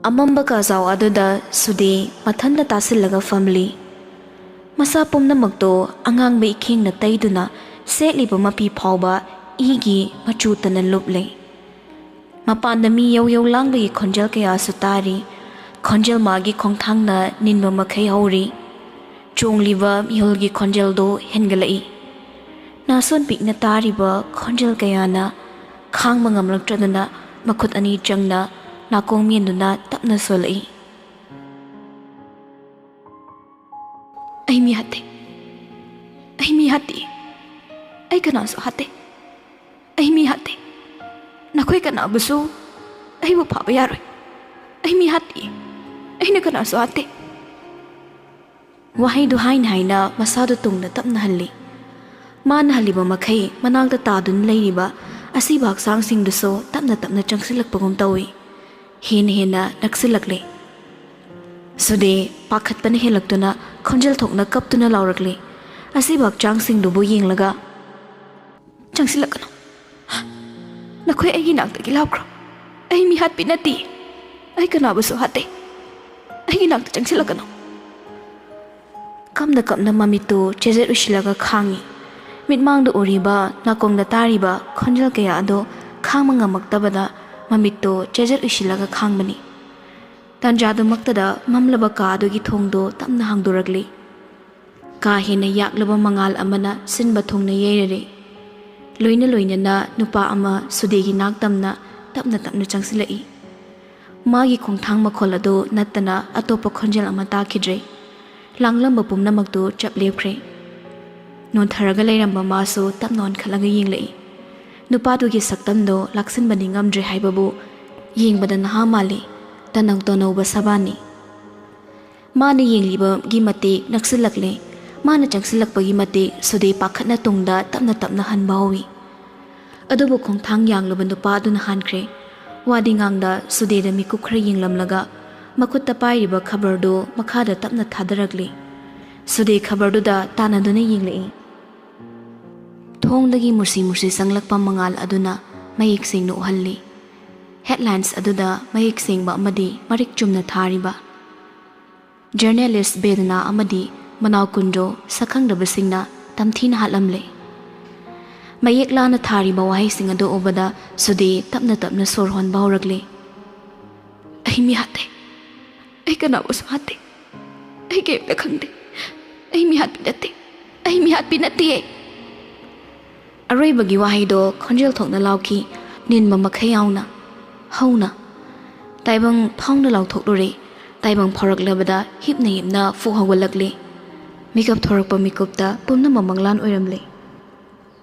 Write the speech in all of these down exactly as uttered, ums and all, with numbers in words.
ꯑꯃꯝꯕ ꯀꯥꯖꯥꯎ ꯑꯗꯨꯗ ꯁꯨꯗꯦ ꯃꯊꯟꯇ ꯇꯥꯁꯤꯜꯂꯒ ꯐꯝꯂꯤ꯫ ꯃꯁꯥ ꯄꯨꯝꯅꯃꯛꯇꯨ ꯑꯉꯥꯡꯕ ꯏꯈꯦꯡꯅ ꯇꯩꯗꯨꯅ ꯁꯦꯠꯂꯤꯕ ꯃꯄꯤ ꯐꯥꯎꯕ ꯏꯒꯤ ꯃꯆꯨꯇꯅ ꯂꯨꯞꯂꯦ꯫ ꯃꯄꯥꯟꯗ ꯃꯤ ꯌꯧ ꯌꯧ ꯂꯥꯡꯕꯒꯤ ꯈꯣꯟꯖꯦꯜ ꯀꯌꯥꯁꯨ ꯇꯥꯔꯤ꯫ ꯈꯣꯟꯖꯦꯜ ꯃꯥꯒꯤ ꯈꯣꯡꯊꯥꯡꯅ ꯅꯤꯟꯕ ꯃꯈꯩ ꯍꯧꯔꯤ꯫ ꯆꯣꯡꯂꯤꯕ ꯃꯤꯍꯨꯜꯒꯤ ꯈꯣꯟꯖꯦꯜꯗꯨ ꯍꯦꯟꯒꯠꯂꯛꯏ꯫ ꯅꯥꯁꯣꯟ ꯄꯤꯛꯅ ꯇꯥꯔꯤꯕ ꯈꯣꯟꯖꯦꯜ ꯀꯌꯥꯅ ꯈꯥꯡꯕ ꯉꯝꯂꯛꯇ꯭ꯔꯗꯨꯅ ꯃꯈꯨꯠ ꯑꯅꯤ ꯆꯪꯅ ꯅꯥꯀꯣꯡ ꯃꯦꯟꯗꯨꯅ ꯇꯞꯅ ꯁꯣꯜꯂꯛꯏ꯫ "ꯑꯩ ꯃꯤ ꯍꯥꯠꯇꯦ꯫ ꯑꯩ ꯃꯤ ꯍꯥꯠꯇꯦ꯫ ꯑꯩ ꯀꯅꯥꯁꯨ ꯍꯥꯠꯇꯦ꯫ ꯑꯩ ꯃꯤ ꯍꯥꯠꯇꯦ꯫ ꯅꯈꯣꯏ ꯀꯅꯥꯕꯨꯁꯨ ꯑꯩꯕꯨ ꯐꯥꯕ ꯌꯥꯔꯣꯏ꯫ ꯑꯩ ꯃꯤ ꯍꯥꯠꯇꯦ꯫ ꯑꯩꯅ ꯀꯅꯥꯁꯨ ꯍꯥꯠꯇꯦ꯫" ꯋꯥꯍꯩꯗꯨ ꯍꯥꯏꯅ ꯍꯥꯏꯅ ꯃꯁꯥꯗꯨ ꯇꯨꯡꯗ ꯇꯞꯅ ꯍꯜꯂꯤ꯫ ꯃꯥꯅ ꯍꯜꯂꯤꯕ ꯃꯈꯩ ꯃꯅꯥꯛꯇ ꯇꯥꯗꯨꯅ ꯂꯩꯔꯤꯕ ꯑꯁꯤꯕ ꯍꯛꯆꯥꯡꯁꯤꯡꯗꯨꯁꯨ ꯇꯞꯅ ꯇꯞꯅ ꯆꯪꯁꯤꯜꯂꯛꯄꯒꯨꯝ ꯇꯧꯏ꯫ ꯍꯦꯟꯅ ꯍꯦꯟꯅ ꯅꯛꯁꯤꯜꯂꯛꯂꯦ꯫ ꯁꯨꯗꯦ ꯄꯥꯈꯠꯄꯅ ꯍꯦꯜꯂꯛꯇꯨꯅ ꯈꯣꯟꯖꯦꯜ ꯊꯣꯛꯅ ꯀꯞꯇꯨꯅ ꯂꯥꯎꯔꯛꯂꯦ꯫ ꯑꯁꯤꯕ ꯍꯛꯆꯥꯡꯁꯤꯡꯗꯨꯕꯨ ꯌꯦꯡꯂꯒ, "ꯆꯪꯁꯤꯜꯂꯛꯀꯅꯨ꯫ ꯅꯈꯣꯏ ꯑꯩꯒꯤ ꯅꯥꯛꯇꯒꯤ ꯂꯥꯞꯈ꯭ꯔꯣ꯫ ꯑꯩ ꯃꯤ ꯍꯥꯠꯄꯤ ꯅꯠꯇꯦ꯫ ꯑꯩ ꯀꯅꯥꯕꯨꯁꯨ ꯍꯥꯠꯇꯦ꯫ ꯑꯩꯒꯤ ꯅꯥꯛꯇ ꯆꯪꯁꯤꯜꯂꯛꯀꯅꯨ꯫" ꯀꯞꯅ ꯀꯞꯅ ꯃꯃꯤꯠꯇꯨ ꯆꯦꯖꯦꯠ ꯎꯏꯁꯤꯜꯂꯒ ꯈꯥꯡꯉꯤ꯫ ꯃꯤꯠꯃꯥꯡꯗ ꯎꯔꯤꯕ, ꯅꯥꯀꯣꯡꯗ ꯇꯥꯔꯤꯕ ꯈꯣꯟꯖꯦꯜ ꯀꯌꯥ ꯑꯗꯨ ꯈꯥꯡꯕ ꯉꯝꯃꯛꯇꯕꯗ ꯃꯃꯤꯠꯇꯨ ꯆꯦꯖꯦꯠ ꯎꯏꯁꯤꯜꯂꯒ ꯈꯥꯡꯕꯅꯤ꯫ ꯇꯥꯟꯖꯥꯗꯨꯃꯛꯇꯗ ꯃꯝꯂꯕ ꯀꯥ ꯑꯗꯨꯒꯤ ꯊꯣꯡꯗꯨ ꯇꯞꯅ ꯍꯥꯡꯗꯣꯔꯛꯂꯤ꯫ ꯀꯥ ꯍꯦꯟꯅ ꯌꯥꯛꯂꯕ ꯃꯉꯥꯜ ꯑꯃꯅ ꯁꯤꯟꯕ ꯊꯨꯡꯅ ꯌꯩꯔꯔꯦ꯫ ꯂꯣꯏꯅ ꯂꯣꯏꯅꯅ ꯅꯨꯄꯥ ꯑꯃ ꯁꯨꯗꯦꯒꯤ ꯅꯥꯛ ꯇꯝꯅ ꯇꯞꯅ ꯇꯞꯅ ꯆꯪꯁꯤꯜꯂꯛꯏ꯫ ꯃꯥꯒꯤ ꯈꯣꯡꯊꯥꯡ ꯃꯈꯣꯜ ꯑꯗꯨ ꯅꯠꯇꯅ ꯑꯇꯣꯞꯄ ꯈꯣꯟꯖꯦꯜ ꯑꯃ ꯇꯥꯈꯤꯗ꯭ꯔꯦ꯫ ꯂꯥꯡꯂꯝꯕ ꯄꯨꯝꯅꯃꯛꯇꯨ ꯆꯞ ꯂꯦꯞꯈ꯭ꯔꯦ꯫ ꯅꯣꯟꯊꯔꯒ ꯂꯩꯔꯝꯕ ꯃꯥꯁꯨ ꯇꯞꯅ ꯑꯣꯟꯈꯠꯂꯒ ꯌꯦꯡꯂꯛꯏ꯫ ꯅꯨꯄꯥꯗꯨꯒꯤ ꯁꯛꯇꯝꯗꯣ ꯂꯥꯛꯁꯤꯟꯕꯗꯤ ꯉꯝꯗ꯭ꯔꯦ ꯍꯥꯏꯕꯕꯨ, ꯌꯦꯡꯕꯗ ꯅꯍꯥ ꯃꯥꯜꯂꯤ, ꯇꯅꯧ ꯇꯅꯧꯕ ꯁꯕꯥꯟꯅꯤ꯫ ꯃꯥꯅ ꯌꯦꯡꯂꯤꯕꯒꯤ ꯃꯇꯤꯛ ꯅꯛꯁꯤꯜꯂꯛꯂꯦ꯫ ꯃꯥꯅ ꯆꯪꯁꯤꯜꯂꯛꯄꯒꯤ ꯃꯇꯤꯛ ꯁꯨꯗꯦ ꯄꯥꯈꯠꯅ ꯇꯨꯡꯗ ꯇꯞꯅ ꯇꯞꯅ ꯍꯟꯕ ꯍꯧꯏ꯫ ꯑꯗꯨꯕꯨ ꯈꯣꯡꯊꯥꯡ ꯌꯥꯡꯂꯕ ꯅꯨꯄꯥ ꯑꯗꯨꯅ ꯍꯥꯟꯈ꯭ꯔꯦ꯫ ꯋꯥꯗꯤ ꯉꯥꯡꯗ ꯁꯨꯗꯦꯗ ꯃꯤꯀꯨꯞ ꯈꯔ ꯌꯦꯡꯂꯝꯂꯒ ꯃꯈꯨꯠꯇ ꯄꯥꯏꯔꯤꯕ ꯈꯕꯔꯗꯨ ꯃꯈꯥꯗ ꯇꯞꯅ ꯊꯥꯗꯔꯛꯂꯤ꯫ ꯁꯨꯗꯦ ꯈꯕꯔꯗꯨꯗ ꯇꯥꯟꯅꯗꯨꯅ ꯌꯦꯡꯂꯛꯏ꯫ ꯊꯣꯡꯗꯒꯤ ꯃꯨꯁꯤ ꯃꯨꯁꯤ ꯆꯪꯂꯛꯄ ꯃꯉꯥꯜ ꯑꯗꯨꯅ ꯃꯌꯦꯛ ꯁꯦꯡꯅ ꯎꯍꯜꯂꯤ꯫ Headlines ꯑꯗꯨꯗ ꯃꯌꯦꯛ ꯁꯦꯡꯕ ꯑꯃꯗꯤ ꯃꯔꯤꯛ ꯆꯨꯝꯅ ꯊꯥꯔꯤꯕ꯫ Journalist ꯕꯦꯗꯅꯥ ꯑꯃꯗꯤ ꯃꯅꯥꯎ ꯀꯨꯟꯗ꯭ꯔꯣ ꯁꯛꯈꯪꯗꯕꯁꯤꯡꯅ ꯇꯝꯊꯤꯅ ꯍꯥꯠꯂꯝꯂꯦ꯫ ꯃꯌꯦꯛ ꯂꯥꯅ ꯊꯥꯔꯤꯕ ꯋꯥꯍꯩꯁꯤꯡ ꯑꯗꯨ ꯎꯕꯗ ꯁꯨꯗꯦ ꯇꯞꯅ ꯇꯞꯅ ꯁꯣꯔ ꯍꯣꯟꯕ ꯍꯧꯔꯛꯂꯦ꯫ "ꯑꯩ ꯃꯤ ꯍꯥꯠꯇꯦ꯫ ꯑꯩ ꯀꯅꯥꯕꯨꯁꯨ ꯍꯥꯠꯇꯦ꯫ ꯑꯩ ꯀꯔꯤꯝꯇ ꯈꯪꯗꯦ꯫ ꯑꯩ ꯃꯤ ꯍꯥꯠꯄꯤ ꯅꯠꯇꯦ꯫ ꯑꯩ ꯃꯤ ꯍꯥꯠꯄꯤ ꯅꯠꯇꯦ!" ꯑꯔꯣꯏꯕꯒꯤ ꯋꯥꯍꯩꯗꯣ ꯈꯣꯟꯖꯦꯜ ꯊꯣꯛꯅ ꯂꯥꯎꯈꯤ, ꯅꯤꯟꯕ ꯃꯈꯩ ꯌꯥꯎꯅ꯫ ꯍꯧꯅ꯫ ꯇꯥꯏꯕꯪ ꯐꯥꯎꯅ ꯂꯥꯎꯊꯣꯛꯂꯨꯔꯦ꯫ ꯇꯥꯏꯕꯪ ꯐꯥꯎꯔꯛꯂꯕꯗ ꯍꯤꯞꯅ ꯍꯤꯞꯅ ꯐꯨꯛ ꯍꯧꯒꯠꯂꯛꯂꯦ꯫ ꯃꯤꯀꯞ ꯊꯣꯔꯛꯄ ꯃꯤꯀꯨꯞꯇ ꯄꯨꯝꯅꯃꯛ ꯃꯪꯂꯥꯟ ꯑꯣꯏꯔꯝꯂꯦ꯫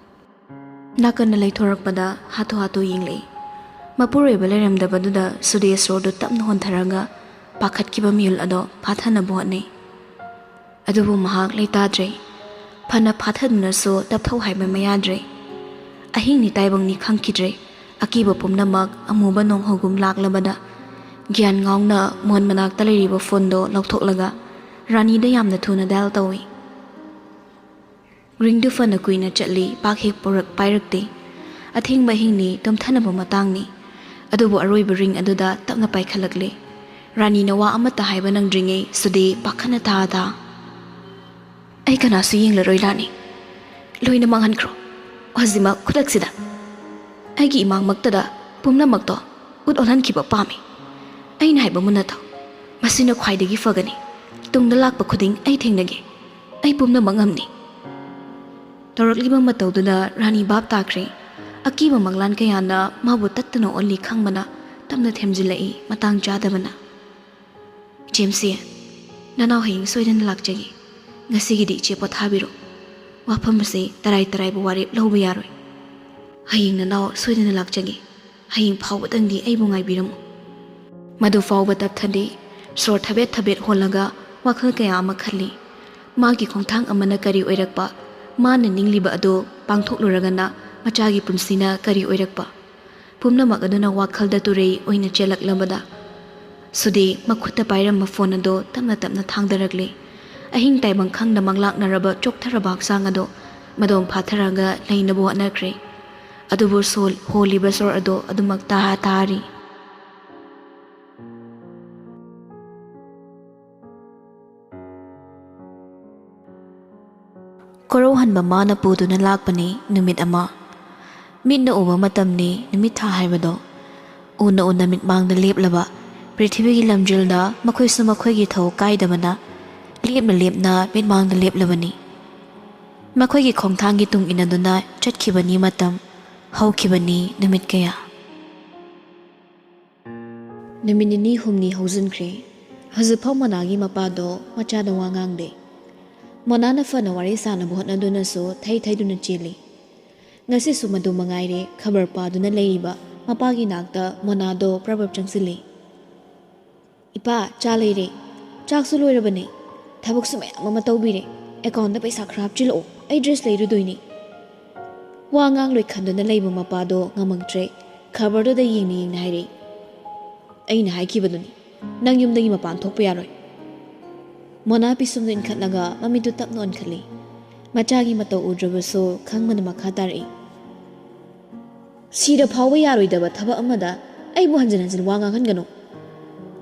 ꯅꯥꯀꯟꯗ ꯂꯩꯊꯣꯔꯛꯄꯗ ꯍꯥꯊꯨ ꯍꯥꯊꯨ ꯌꯦꯡꯂꯛꯏ꯫ ꯃꯄꯨꯔꯣꯏꯕ ꯂꯩꯔꯝꯗꯕꯗꯨꯗ ꯁꯨꯗꯦ ꯁꯣꯔꯗꯨ ꯇꯞꯅ ꯍꯣꯟꯊꯔꯒ ꯄꯥꯈꯠꯈꯤꯕ ꯃꯤꯍꯨꯜ ꯑꯗꯣ ꯐꯥꯊꯅꯕ ꯍꯣꯠꯅꯩ꯫ ꯑꯗꯨꯕꯨ ꯃꯍꯥꯛ ꯂꯩꯇꯥꯗ꯭ꯔꯦ꯫ ꯐꯅ ꯐꯥꯊꯗꯨꯅꯁꯨ ꯇꯞꯊꯧ ꯍꯥꯏꯕ ꯃꯌꯥꯗ꯭ꯔꯦ꯫ ꯑꯍꯤꯡꯅꯤ ꯇꯥꯏꯕꯪꯅꯤ ꯈꯪꯈꯤꯗ꯭ꯔꯦ꯫ ꯑꯀꯤꯕ ꯄꯨꯝꯅꯃꯛ ꯑꯃꯨꯕ ꯅꯣꯡꯍꯧꯒꯨꯝ ꯂꯥꯛꯂꯕꯗ ꯒ꯭ꯌꯥꯟ ꯉꯥꯎꯅ ꯃꯣꯟ ꯃꯅꯥꯛꯇ ꯂꯩꯔꯤꯕ ꯐꯣꯟꯗꯣ ꯂꯧꯊꯣꯛꯂꯒ ꯔꯥꯅꯤꯗ ꯌꯥꯝꯅ ꯊꯨꯅ dial ꯇꯧꯏ꯫ ꯔꯤꯡꯗꯨ ꯐꯅ ꯀꯨꯏꯅ ꯆꯠꯂꯤ, ꯄꯥꯛ ꯍꯦꯛ ꯄꯨꯔꯛ-, ꯄꯥꯏꯔꯛꯇꯦ꯫ ꯑꯊꯦꯡꯕ ꯑꯍꯤꯡꯅꯤ, ꯇꯨꯝꯊꯅꯕ ꯃꯇꯥꯡꯅꯤ꯫ ꯑꯗꯨꯕꯨ ꯑꯔꯣꯏꯕ ring ꯑꯗꯨꯗ ꯇꯞꯅ ꯄꯥꯏꯈꯠꯂꯛꯂꯦ꯫ ꯔꯥꯅꯤꯅ ꯋꯥ ꯑꯃꯠꯇ ꯍꯥꯏꯕ ꯅꯪꯗ꯭ꯔꯤꯉꯩ ꯁꯨꯗꯦ ꯄꯥꯈꯠꯅ ꯊꯥ ꯊꯥ꯫ "ꯑꯩ ꯀꯅꯥꯁꯨ ꯌꯦꯡꯂꯔꯣꯏ ꯔꯥꯅꯤ꯫ ꯂꯣꯏꯅ ꯃꯥꯡꯍꯟꯈ꯭ꯔꯣ꯫ ꯍꯧꯖꯤꯛꯃꯛ ꯈꯨꯗꯛꯁꯤꯗ꯫ ꯑꯩꯒꯤ ꯏꯃꯥꯡꯃꯛꯇꯗ ꯄꯨꯝꯅꯃꯛꯇꯣ ꯎꯠ ꯑꯣꯜꯍꯟꯈꯤꯕ ꯄꯥꯝꯃꯤ꯫ ꯑꯩꯅ ꯍꯥꯏꯕ ꯃꯨꯟꯅ ꯇꯧ꯫ ꯃꯁꯤꯅ ꯈ꯭ꯋꯥꯏꯗꯒꯤ ꯐꯒꯅꯤ꯫ ꯇꯨꯡꯗ ꯂꯥꯛꯄ ꯈꯨꯗꯤꯡ ꯑꯩ ꯊꯦꯡꯅꯒꯦ꯫ ꯑꯩ ꯄꯨꯝꯅꯃꯛ ꯉꯝꯅꯤ꯫" ꯇꯧꯔꯛꯂꯤꯕ ꯃꯇꯧꯗꯨꯗ ꯔꯥꯅꯤ ꯚꯥꯞ ꯇꯥꯈ꯭ꯔꯦ꯫ ꯑꯀꯤꯕ ꯃꯪꯂꯥꯟ ꯀꯌꯥꯅ ꯃꯥꯕꯨ ꯇꯠꯇꯅ ꯑꯣꯜꯂꯤ ꯈꯪꯕꯅ ꯇꯞꯅ ꯊꯦꯝꯖꯤꯜꯂꯛꯏ ꯃꯇꯥꯡ ꯆꯥꯗꯕꯅ꯫ "ꯖꯦꯝꯁꯤ, ꯅꯅꯥꯎ ꯍꯌꯦꯡ ꯁꯣꯏꯗꯅ ꯂꯥꯛꯆꯒꯦ꯫ ꯉꯁꯤꯒꯤꯗꯤ ꯏꯆꯦ ꯄꯣꯊꯥꯕꯤꯔꯣ꯫ ꯋꯥꯐꯝ ꯑꯁꯤ ꯇꯔꯥꯏ ꯇꯔꯥꯏꯕ ꯋꯥꯔꯦꯞ ꯂꯧꯕ ꯌꯥꯔꯣꯏ꯫ ꯍꯌꯦꯡ ꯅꯅꯥꯎ ꯁꯣꯏꯗꯅ ꯂꯥꯛꯆꯒꯦ꯫ ꯍꯌꯦꯡ ꯐꯥꯎꯕꯗꯪꯗꯤ ꯑꯩꯕꯨ ꯉꯥꯏꯕꯤꯔꯝꯃꯨ꯫" ꯃꯗꯨ ꯐꯥꯎꯕ ꯇꯞꯊꯗꯦ꯫ ꯁꯣꯔ ꯊꯕꯦꯠ ꯊꯕꯦꯠ ꯍꯣꯜꯂꯒ ꯋꯥꯈꯜ ꯀꯌꯥ ꯑꯃ ꯈꯜꯂꯤ꯫ ꯃꯥꯒꯤ ꯈꯣꯡꯊꯥꯡ ꯑꯃꯅ ꯀꯔꯤ ꯑꯣꯏꯔꯛꯄ, ꯃꯥꯅ ꯅꯤꯡꯂꯤꯕ ꯑꯗꯨ ꯄꯥꯡꯊꯣꯛꯂꯨꯔꯒꯅ ꯃꯆꯥꯒꯤ ꯄꯨꯟꯁꯤꯅ ꯀꯔꯤ ꯑꯣꯏꯔꯛꯄ? ꯄꯨꯝꯅꯃꯛ ꯑꯗꯨꯅ ꯋꯥꯈꯜꯗ ꯇꯨꯔꯩ ꯑꯣꯏꯅ ꯆꯦꯜꯂꯛꯂꯕꯗ, ꯁꯨꯗꯦ ꯃꯈꯨꯠꯇ ꯄꯥꯏꯔꯝꯕ ꯐꯣꯟ ꯑꯗꯨ ꯇꯞꯅ ꯇꯞꯅ ꯊꯥꯡꯗꯔꯛꯂꯦ꯫ ꯑꯍꯤꯡ ꯇꯥꯏꯕꯪ ꯈꯪꯗ ꯃꯪꯂꯥꯛꯅꯔꯕ ꯆꯣꯛꯊꯔꯕ ꯍꯛꯆꯥꯡ ꯑꯗꯨ ꯃꯗꯣꯝ ꯐꯥꯊꯔꯒ ꯂꯩꯅꯕ ꯍꯣꯠꯅꯈ꯭ꯔꯦ꯫ ꯑꯗꯨꯕꯨ ꯁꯣꯜ ꯍꯣꯜꯂꯤꯕ ꯁꯣꯔ ꯑꯗꯣ ꯑꯗꯨꯃꯛ ꯇꯥꯍ ꯇꯥꯔꯤ꯫ ꯀꯣꯔꯧꯍꯟꯕ ꯃꯥꯅ ꯄꯨꯗꯨꯅ ꯂꯥꯛꯄꯅꯤ ꯅꯨꯃꯤꯠ ꯑꯃ꯫ ꯃꯤꯠꯅ ꯎꯕ ꯃꯇꯝꯅꯤ ꯅꯨꯃꯤꯠ ꯊꯥ ꯍꯥꯏꯕꯗꯣ꯫ ꯎꯅ ꯎꯅ ꯃꯤꯠꯃꯥꯡꯗ ꯂꯦꯞꯂꯕ ꯄ꯭ꯔꯤꯊꯤꯕꯤꯒꯤ ꯂꯝꯖꯦꯜꯗ ꯃꯈꯣꯏꯁꯨ ꯃꯈꯣꯏꯒꯤ ꯊꯧ ꯀꯥꯏꯗꯕꯅ ꯂꯦꯞꯅ ꯂꯦꯞꯅ ꯃꯤꯠꯃꯥꯡꯗ ꯂꯦꯞꯂꯕꯅꯤ꯫ ꯃꯈꯣꯏꯒꯤ ꯈꯣꯡꯊꯥꯡꯒꯤ ꯇꯨꯡ ꯏꯟꯅꯗꯨꯅ ꯆꯠꯈꯤꯕꯅꯤ ꯃꯇꯝ, ꯍꯧꯈꯤꯕꯅꯤ ꯅꯨꯃꯤꯠ ꯀꯌꯥ꯫ ꯅꯨꯃꯤꯠ ꯅꯤꯅꯤ ꯍꯨꯝꯅꯤ ꯍꯧꯖꯤꯟꯈ꯭ꯔꯦ꯫ ꯍꯧꯖꯤꯛꯐꯥꯎ ꯃꯣꯅꯥꯒꯤ ꯃꯄꯥꯗꯣ ꯃꯆꯥꯗ ꯋꯥ ꯉꯥꯡꯗꯦ꯫ ꯃꯣꯅꯥꯅ ꯐꯅ ꯋꯥꯔꯤ ꯁꯥꯅꯕ ꯍꯣꯠꯅꯗꯨꯅꯁꯨ ꯊꯩ ꯊꯩꯗꯨꯅ ꯆꯦꯜꯂꯤ꯫ ꯉꯁꯤꯁꯨ ꯃꯗꯨ ꯃꯉꯥꯏꯔꯦ, ꯈꯕꯔ ꯄꯥꯗꯨꯅ ꯂꯩꯔꯤꯕ ꯃꯄꯥꯒꯤ ꯅꯥꯛꯇ ꯃꯣꯅꯥꯗꯣ ꯄ꯭ꯔꯞ ꯄ꯭ꯔꯞ ꯆꯪꯁꯤꯜꯂꯤ꯫ "ꯏꯄꯥ, ꯆꯥ ꯂꯩꯔꯦ꯫ ꯆꯥꯛꯁꯨ ꯂꯣꯏꯔꯕꯅꯦ꯫ ꯊꯕꯛꯁꯨ ꯃꯌꯥꯝ ꯑꯃ ꯇꯧꯕꯤꯔꯦ꯫ ꯑꯦꯀꯥꯎꯟꯗ ꯄꯩꯁꯥ ꯈꯔ ꯍꯥꯞꯆꯤꯜꯂꯛꯑꯣ, ꯑꯩ ꯗ꯭ꯔꯦꯁ ꯂꯩꯔꯨꯗꯣꯏꯅꯤ꯫" ꯋꯥ ꯉꯥꯡꯂꯣꯏ ꯈꯟꯗꯨꯅ ꯂꯩꯕ ꯃꯄꯥꯗꯣ ꯉꯝꯃꯛꯇ꯭ꯔꯦ꯫ ꯈꯕꯔꯗꯨꯗ ꯌꯦꯡꯅ ꯌꯦꯡꯅ ꯍꯥꯏꯔꯛꯏ, "ꯑꯩꯅ ꯍꯥꯏꯈꯤꯕꯗꯨꯅꯤ, ꯅꯪ ꯌꯨꯝꯗꯒꯤ ꯃꯄꯥꯟ ꯊꯣꯛꯄ ꯌꯥꯔꯣꯏ꯫" ꯃꯣꯅꯥ ꯄꯤꯁꯨꯝꯗꯨ ꯏꯟꯈꯠꯂꯒ ꯃꯃꯤꯠꯇꯨ ꯇꯞꯅ ꯑꯣꯟꯈꯠꯂꯤ꯫ ꯃꯆꯥꯒꯤ ꯃꯇꯧ ꯎꯗ꯭ꯔꯕꯁꯨ ꯈꯪꯕꯅ ꯃꯈꯥ ꯇꯥꯔꯛꯏ, "ꯁꯤꯔ ꯐꯥꯎꯕ ꯌꯥꯔꯣꯏꯗꯕ ꯊꯕꯛ ꯑꯃꯗ ꯑꯩꯕꯨ ꯍꯟꯖꯤꯟ ꯍꯟꯖꯤꯟ ꯋꯥ ꯉꯥꯡꯍꯟꯒꯅꯨ꯫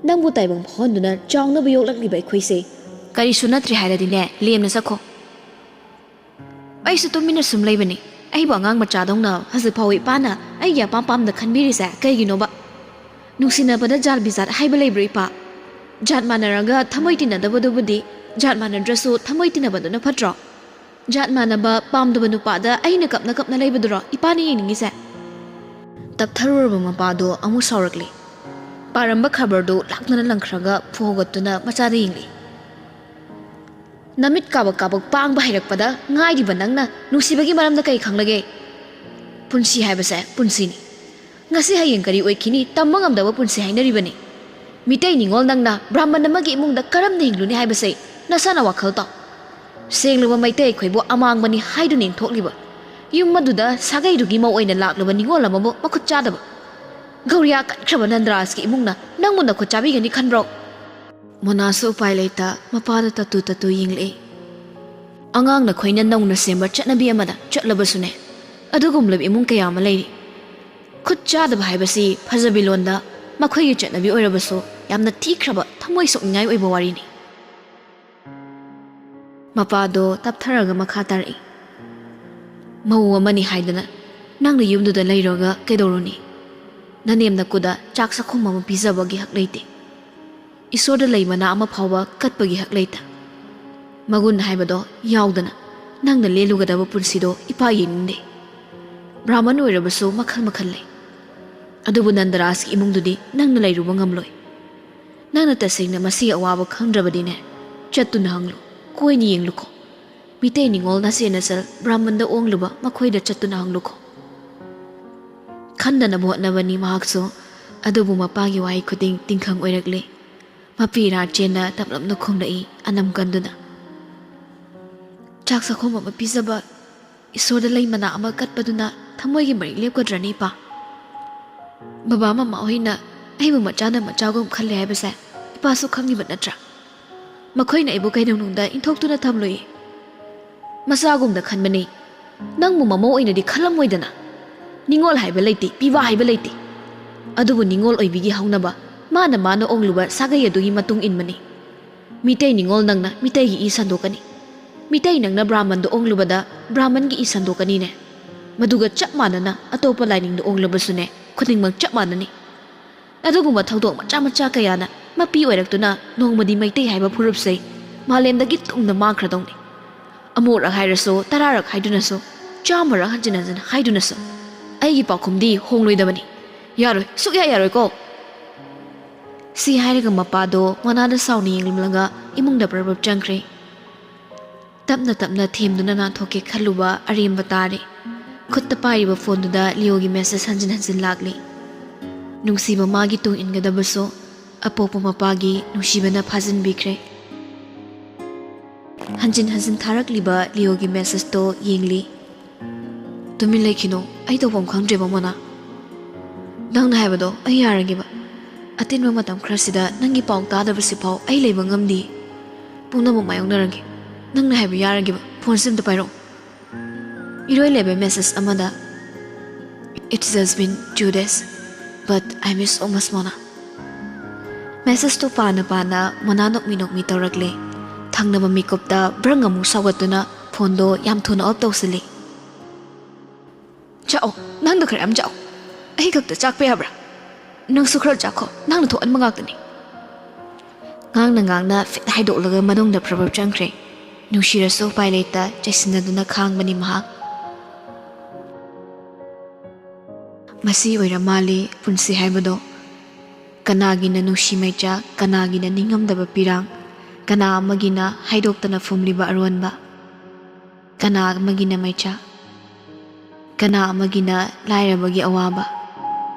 ꯅꯪꯕꯨ ꯇꯥꯏꯕꯪ ꯐꯥꯎꯍꯟꯗꯨꯅ ꯆꯥꯎꯅꯕ ꯌꯣꯛꯂꯛꯂꯤꯕ ꯑꯩꯈꯣꯏꯁꯦ ꯀꯔꯤꯁꯨ ꯅꯠꯇ꯭ꯔꯦ ꯍꯥꯏꯔꯗꯤꯅꯦ, ꯂꯦꯝꯅ ꯆꯠꯈꯣ꯫" "ꯑꯩꯁꯨ ꯇꯨꯃꯤꯟꯅ ꯁꯨꯝ ꯂꯩꯕꯅꯤ꯫ ꯑꯩꯕꯨ ꯑꯉꯥꯡ ꯃꯆꯥꯗꯧꯅ ꯍꯧꯖꯤꯛ ꯐꯥꯎꯕ ꯏꯄꯥꯅ ꯑꯩꯒꯤ ꯑꯄꯥꯝ ꯄꯥꯝꯗ ꯈꯟꯕꯤꯔꯤꯁꯦ ꯀꯩꯒꯤꯅꯣꯕ? ꯅꯨꯡꯁꯤꯅꯕꯗ ꯖꯥꯠ ꯕꯤꯖꯥꯠ ꯍꯥꯏꯕ ꯂꯩꯕ꯭ꯔꯣ ꯏꯄꯥ? ꯖꯥꯠ ꯃꯥꯟꯅꯔꯒ ꯊꯃꯣꯏ ꯇꯤꯟꯅꯗꯕꯗꯨꯕꯨꯗꯤ ꯖꯥꯠ ꯃꯥꯟꯅꯗ꯭ꯔꯁꯨ ꯊꯃꯣꯏ ꯇꯤꯟꯅꯕꯗꯨꯅ ꯐꯠꯇ꯭ꯔꯣ? ꯖꯥꯠ ꯃꯥꯟꯅꯕ ꯄꯥꯝꯗꯕ ꯅꯨꯄꯥꯗ ꯑꯩꯅ ꯀꯞꯅ ꯀꯞꯅ ꯂꯩꯕꯗꯨꯔꯣ ꯏꯄꯥꯅ ꯌꯦꯡꯅꯤꯡꯉꯤꯁꯦ?" ꯇꯞꯊꯔꯨꯔꯕ ꯃꯄꯥꯗꯣ ꯑꯃꯨꯛ ꯁꯥꯎꯔꯛꯂꯦ꯫ ꯄꯥꯔꯝꯕ ꯈꯕꯔꯗꯨ ꯂꯥꯛꯇꯅ ꯂꯪꯈ꯭ꯔꯒ ꯐꯨ ꯍꯧꯒꯠꯇꯨꯅ ꯃꯆꯥꯗ ꯌꯦꯡꯂꯤ꯫ "ꯅꯃꯤꯠ ꯀꯥꯕꯛ ꯀꯥꯕꯛ ꯄꯥꯡꯕ ꯍꯩꯔꯛꯄꯗ ꯉꯥꯏꯔꯤꯕ ꯅꯪꯅ ꯅꯨꯡꯁꯤꯕꯒꯤ ꯃꯔꯝꯗ ꯀꯔꯤ ꯈꯪꯂꯒꯦ? ꯄꯨꯟꯁꯤ ꯍꯥꯏꯕꯁꯦ ꯄꯨꯟꯁꯤꯅꯤ꯫ ꯉꯁꯤ ꯍꯌꯦꯡ ꯀꯔꯤ ꯑꯣꯏꯈꯤꯅꯤ ꯇꯝꯕ ꯉꯝꯗꯕ ꯄꯨꯟꯁꯤ ꯍꯥꯏꯅꯔꯤꯕꯅꯤ꯫ ꯃꯤꯇꯩ ꯅꯤꯉꯣꯜ ꯅꯪꯅ ꯕ꯭ꯔꯥꯍꯃꯟ ꯑꯃꯒꯤ ꯏꯃꯨꯡꯗ ꯀꯔꯝꯅ ꯍꯤꯡꯂꯨꯅꯤ ꯍꯥꯏꯕꯁꯦ ꯅꯁꯥꯅ ꯋꯥꯈꯜ ꯇꯥꯎ꯫ ꯁꯦꯡꯂꯕ ꯃꯩꯇꯩ ꯑꯩꯈꯣꯏꯕꯨ ꯑꯃꯥꯡꯕꯅꯤ ꯍꯥꯏꯗꯨꯅ ꯏꯟꯊꯣꯛꯂꯤꯕ ꯌꯨꯝ ꯑꯗꯨꯗ ꯁꯥꯒꯩꯗꯨꯒꯤ ꯃꯧ ꯑꯣꯏꯅ ꯂꯥꯛꯂꯕ ꯅꯤꯉꯣꯜ ꯑꯃꯕꯨ ꯃꯈꯨꯠ ꯆꯥꯗꯕ꯫ ꯒꯧꯔꯤꯌꯥ ꯀꯟꯈ꯭ꯔꯕ ꯅꯟꯗꯔꯥꯖꯀꯤ ꯏꯃꯨꯡꯅ ꯅꯪꯕꯨ ꯅꯈꯨꯠ ꯆꯥꯕꯤꯒꯅꯤ ꯈꯟꯕ꯭ꯔꯣ?" ꯃꯣꯅꯥꯁꯨ ꯎꯄꯥꯏ ꯂꯩꯇ ꯃꯄꯥꯗ ꯇꯠꯇꯨ ꯇꯠꯇꯨ ꯌꯦꯡꯂꯛꯏ꯫ "ꯑꯉꯥꯡ ꯅꯈꯣꯏꯅ ꯅꯧꯅ ꯁꯦꯝꯕ ꯆꯠꯅꯕꯤ ꯑꯃꯗ ꯆꯠꯂꯕꯁꯨꯅꯦ, ꯑꯗꯨꯒꯨꯝꯂꯕ ꯏꯃꯨꯡ ꯀꯌꯥ ꯑꯃ ꯂꯩꯔꯤ꯫ ꯈꯨꯠ ꯆꯥꯗꯕ ꯍꯥꯏꯕꯁꯤ ꯐꯖꯕꯤ ꯂꯣꯟꯗ ꯃꯈꯣꯏꯒꯤ ꯆꯠꯅꯕꯤ ꯑꯣꯏꯔꯕꯁꯨ ꯌꯥꯝꯅ ꯊꯤꯈ꯭ꯔꯕ, ꯊꯃꯣꯏ ꯁꯣꯛꯅꯤꯡꯉꯥꯏ ꯑꯣꯏꯕ ꯋꯥꯔꯤꯅꯤ꯫ ꯃꯄꯥꯗꯣ ꯇꯞꯊꯔꯒ ꯃꯈꯥ ꯇꯥꯔꯛꯏ, "ꯃꯧ ꯑꯃꯅꯤ ꯍꯥꯏꯗꯅ ꯅꯪꯅ ꯌꯨꯝꯗꯨꯗ ꯂꯩꯔꯒ ꯀꯩꯗꯧꯔꯨꯅꯤ? ꯅꯅꯦꯝ ꯅꯀꯨꯗ ꯆꯥꯛ ꯆꯥꯛꯈꯨꯝ ꯑꯃ ꯄꯤꯖꯕꯒꯤ ꯍꯛ ꯂꯩꯇꯦ꯫ ꯏꯁꯣꯔꯗ ꯂꯩ ꯃꯅꯥ ꯑꯃ ꯐꯥꯎꯕ ꯀꯠꯄꯒꯤ ꯍꯛ ꯂꯩꯇ꯫ ꯃꯒꯨꯟ ꯍꯥꯏꯕꯗꯣ ꯌꯥꯎꯗꯅ ꯅꯪꯅ ꯂꯦꯜꯂꯨꯒꯗꯕ ꯄꯨꯟꯁꯤꯗꯣ ꯏꯄꯥ ꯌꯦꯡꯅꯤꯡꯗꯦ꯫ ꯕ꯭ꯔꯥꯍꯃꯟ ꯑꯣꯏꯔꯕꯁꯨ ꯃꯈꯜ ꯃꯈꯜ ꯂꯩ꯫ ꯑꯗꯨꯕꯨ ꯅꯟꯗꯔꯥꯖꯀꯤ ꯏꯃꯨꯡꯗꯨꯗꯤ ꯅꯪꯅ ꯂꯩꯔꯨꯕ ꯉꯝꯂꯣꯏ꯫ ꯅꯪꯅ ꯇꯁꯦꯡꯅ ꯃꯁꯤꯒꯤ ꯑꯋꯥꯕ ꯈꯪꯗ꯭ꯔꯕꯗꯤꯅꯦ, ꯆꯠꯇꯨꯅ ꯍꯪꯂꯨ, ꯀꯣꯏꯅ ꯌꯦꯡꯂꯨꯀꯣ꯫ ꯃꯤꯇꯩ ꯅꯤꯉꯣꯜ ꯅꯆꯦ ꯅꯆꯜ ꯕ꯭ꯔꯥꯍꯃꯟꯗ ꯑꯣꯡꯂꯨꯕ ꯃꯈꯣꯏꯗ ꯆꯠꯇꯨꯅ ꯍꯪꯂꯨꯀꯣ꯫" ꯈꯟꯗꯅꯕ ꯍꯣꯠꯅꯕꯅꯤ ꯃꯍꯥꯛꯁꯨ, ꯑꯗꯨꯕꯨ ꯃꯄꯥꯒꯤ ꯋꯥꯍꯩ ꯈꯨꯗꯤꯡ ꯇꯤꯡꯈꯪ ꯑꯣꯏꯔꯛꯂꯦ꯫ ꯃꯄꯤ ꯏꯔꯥ ꯆꯦꯟꯅ ꯇꯞꯂꯞꯅ ꯈꯨꯝꯂꯛꯏ, ꯑꯅꯝ ꯀꯟꯗꯨꯅ, "ꯆꯥꯛ ꯆꯥꯛꯈꯨꯝ ꯑꯃ ꯄꯤꯖꯕ, ꯏꯁꯣꯔꯗ ꯂꯩ ꯃꯅꯥ ꯑꯃ ꯀꯠꯄꯗꯨꯅ ꯊꯃꯣꯏꯒꯤ ꯃꯔꯤ ꯂꯦꯞꯀꯗ꯭ꯔꯅꯤ, ꯏꯄꯥ? ꯕꯕꯥ ꯃꯃꯥ ꯍꯣꯏꯅ ꯑꯩꯕꯨ ꯃꯆꯥꯅ ꯃꯆꯥꯒꯨꯝ ꯈꯜꯂꯦ ꯍꯥꯏꯕꯁꯦ ꯏꯄꯥꯁꯨ ꯈꯪꯉꯤꯕ ꯅꯠꯇ꯭ꯔꯥ? ꯃꯈꯣꯏꯅ ꯑꯩꯕꯨ ꯀꯩꯗꯧꯅꯨꯡꯗ ꯏꯟꯊꯣꯛꯇꯨꯅ ꯊꯝꯂꯣꯏꯌꯦ꯫ ꯃꯆꯥꯒꯨꯝꯅ ꯈꯟꯕꯅꯤ꯫ ꯅꯪꯕꯨ ꯃꯃꯧ ꯑꯣꯏꯅꯗꯤ ꯈꯜꯂꯝꯃꯣꯏꯗꯅ꯫ ꯅꯤꯉꯣꯜ ꯍꯥꯏꯕ ꯂꯩꯇꯦ, ꯄꯤꯕꯥ ꯍꯥꯏꯕ ꯂꯩꯇꯦ꯫ ꯑꯗꯨꯕꯨ ꯅꯤꯉꯣꯜ ꯑꯣꯏꯕꯤꯒꯤ ꯍꯧꯅꯕ ꯃꯥꯅ ꯃꯥꯅ ꯑꯣꯡꯂꯨꯕ ꯁꯥꯒꯩ ꯑꯗꯨꯒꯤ ꯃꯇꯨꯡ ꯏꯟꯕꯅꯤ꯫ ꯃꯤꯇꯩ ꯅꯤꯉꯣꯜ ꯅꯪꯅ ꯃꯤꯇꯩꯒꯤ ꯏ ꯁꯟꯗꯣꯛꯀꯅꯤ꯫ ꯃꯤꯇꯩ ꯅꯪꯅ ꯕ꯭ꯔꯥꯍꯃꯟꯗ ꯑꯣꯡꯂꯨꯕꯗ ꯕ꯭ꯔꯥꯍꯃꯟꯒꯤ ꯏ ꯁꯟꯗꯣꯛꯀꯅꯤꯅꯦ꯫ ꯃꯗꯨꯒ ꯆꯞ ꯃꯥꯟꯅꯅ ꯑꯇꯣꯞꯄ ꯂꯥꯏꯅꯤꯡꯗ ꯑꯣꯡꯂꯕꯁꯨꯅꯦ, ꯈꯨꯗꯤꯡꯃꯛ ꯆꯞ ꯃꯥꯟꯅꯅꯤ꯫ ꯑꯗꯨꯒꯨꯝꯕ ꯊꯧꯗꯣꯛ ꯃꯆꯥ ꯃꯆꯥ ꯀꯌꯥꯅ ꯃꯄꯤ ꯑꯣꯏꯔꯛꯇꯨꯅ ꯅꯣꯡꯃꯗꯤ ꯃꯩꯇꯩ ꯍꯥꯏꯕ ꯐꯨꯔꯨꯞꯁꯦ ꯃꯥꯂꯦꯝꯗꯒꯤ ꯇꯨꯡꯗ ꯃꯥꯡꯈ꯭ꯔꯗꯧꯅꯤ꯫ ꯑꯃꯨꯛꯔꯛ ꯍꯥꯏꯔꯁꯨ, ꯇꯔꯥꯔꯛ ꯍꯥꯏꯗꯨꯅꯁꯨ, ꯆꯥꯝꯃꯔꯛ ꯍꯟꯖꯤꯟ ꯍꯟꯖꯤꯟ ꯍꯥꯏꯗꯨꯅꯁꯨ, ꯑꯩꯒꯤ ꯄꯥꯎꯈꯨꯝꯗꯤ ꯍꯣꯡꯂꯣꯏꯗꯕꯅꯤ꯫ ꯌꯥꯔꯣꯏ, ꯁꯨꯛꯌꯥ ꯌꯥꯔꯣꯏꯀꯣ!" ꯁꯤ ꯍꯥꯏꯔꯒ ꯃꯄꯥꯗꯣ ꯃꯅꯥꯗ ꯁꯥꯎꯅ ꯌꯦꯡꯂꯝꯂꯒ ꯏꯃꯨꯡꯗ ꯄ꯭ꯔꯞ ꯄ꯭ꯔꯞ ꯆꯪꯈ꯭ꯔꯦ꯫ ꯇꯞꯅ ꯇꯞꯅ ꯊꯦꯝꯗꯨꯅ ꯅꯥꯟꯊꯣꯛꯀꯦ ꯈꯜꯂꯨꯕ ꯑꯔꯦꯝꯕ ꯇꯥꯔꯦ꯫ ꯈꯨꯠꯇ ꯄꯥꯏꯔꯤꯕ ꯐꯣꯟꯗꯨꯗ ꯂꯤꯌꯣꯒꯤ ꯃꯦꯁꯦꯖ ꯍꯟꯖꯤꯟ ꯍꯟꯖꯤꯟ ꯂꯥꯛꯂꯤ꯫ ꯅꯨꯡꯁꯤꯕ ꯃꯥꯒꯤ ꯇꯨꯡ ꯏꯟꯒꯗꯕꯁꯨ ꯑꯄꯣꯛꯄ ꯃꯄꯥꯒꯤ ꯅꯨꯡꯁꯤꯕꯅ ꯐꯥꯖꯤꯟꯕꯤꯈ꯭ꯔꯦ꯫ ꯍꯟꯖꯤꯟ ꯍꯟꯖꯤꯟ ꯊꯥꯔꯛꯂꯤꯕ ꯂꯤꯌꯣꯒꯤ ꯃꯦꯁꯦꯖꯇꯣ ꯌꯦꯡꯂꯤ꯫ "ꯇꯨꯃꯤꯟ ꯂꯩꯈꯤꯅꯣ, ꯑꯩ ꯇꯧꯐꯝ ꯈꯪꯗ꯭ꯔꯦꯕ, ꯃꯣꯅꯥ꯫ ꯅꯪꯅ ꯍꯥꯏꯕꯗꯣ ꯑꯩ ꯌꯥꯔꯒꯦꯕ꯫ ꯑꯇꯦꯟꯕ ꯃꯇꯝ ꯈꯔꯁꯤꯗ ꯅꯪꯒꯤ ꯄꯥꯎ ꯇꯥꯗꯕꯁꯤꯐꯥꯎ ꯑꯩ ꯂꯩꯕ ꯉꯝꯗꯦ꯫ ꯄꯨꯝꯅꯃꯛ ꯃꯥꯌꯣꯛꯅꯔꯒꯦ꯫ ꯅꯪꯅ ꯍꯥꯏꯕ ꯌꯥꯔꯒꯦꯕ, ꯐꯣꯟꯁꯦ ꯑꯝꯇ ꯄꯥꯏꯔꯛꯑꯣ꯫" ꯏꯔꯣꯏ ꯂꯩꯕ ꯃꯦꯁꯦꯖ ꯑꯃꯗ, "It's just been two days, but I miss so much, ꯃꯣꯅꯥ." ꯃꯦꯁꯦꯖꯇꯨ ꯄꯥꯅ ꯄꯥꯅ ꯃꯣꯅꯥ ꯅꯣꯛꯃꯤ ꯅꯣꯛꯃꯤ ꯇꯧꯔꯛꯂꯦ꯫ ꯊꯪꯅꯕ ꯃꯤꯀꯨꯞꯇ ꯕ꯭ꯔꯪ ꯑꯃꯨꯛ ꯁꯥꯎꯒꯠꯇꯨꯅ ꯐꯣꯟꯗꯣ ꯌꯥꯝ ꯊꯨꯅ ꯑꯣꯐ ꯇꯧꯁꯤꯜꯂꯤ꯫ "ꯆꯥꯛꯑꯣ, ꯅꯪꯗꯣ ꯈꯔ ꯌꯥꯝ ꯆꯥꯛꯑꯣ꯫ ꯑꯩ ꯈꯛꯇ ꯆꯥꯛꯄ ꯌꯥꯕ꯭ꯔꯥ? ꯅꯪꯁꯨ ꯈꯔ ꯆꯥꯈꯣ, ꯅꯪꯅ ꯊꯣꯛꯍꯟꯕ ꯉꯥꯛꯇꯅꯤ꯫" ꯉꯥꯡꯅ ꯉꯥꯡꯅ ꯐꯤꯠ ꯍꯥꯏꯗꯣꯛꯂꯒ ꯃꯅꯨꯡꯗ ꯄ꯭ꯔꯞ ꯄ꯭ꯔꯞ ꯆꯪꯈ꯭ꯔꯦ꯫ ꯅꯨꯡꯁꯤꯔꯁꯨ ꯎꯄꯥꯏ ꯂꯩꯇ ꯆꯩꯁꯤꯟꯅꯗꯨꯅ ꯈꯥꯡꯕꯅꯤ ꯃꯍꯥꯛ꯫ ꯃꯁꯤ ꯑꯣꯏꯔ ꯃꯥꯜꯂꯤ ꯄꯨꯟꯁꯤ ꯍꯥꯏꯕꯗꯣ꯫ ꯀꯅꯥꯒꯤꯅ ꯅꯨꯡꯁꯤ ꯃꯩꯆꯥꯛ, ꯀꯅꯥꯒꯤꯅ ꯅꯤꯡꯉꯝꯗꯕ ꯄꯤꯔꯥꯡ, ꯀꯅꯥ ꯑꯃꯒꯤꯅ ꯍꯥꯏꯗꯣꯛꯇꯅ ꯐꯨꯝꯂꯤꯕ ꯑꯔꯣꯟꯕ, ꯀꯅꯥ ꯑꯃꯒꯤꯅ ꯃꯩꯆꯥꯛ, ꯀꯅꯥ ꯑꯃꯒꯤꯅ ꯂꯥꯏꯔꯕꯒꯤ ꯑꯋꯥꯕ,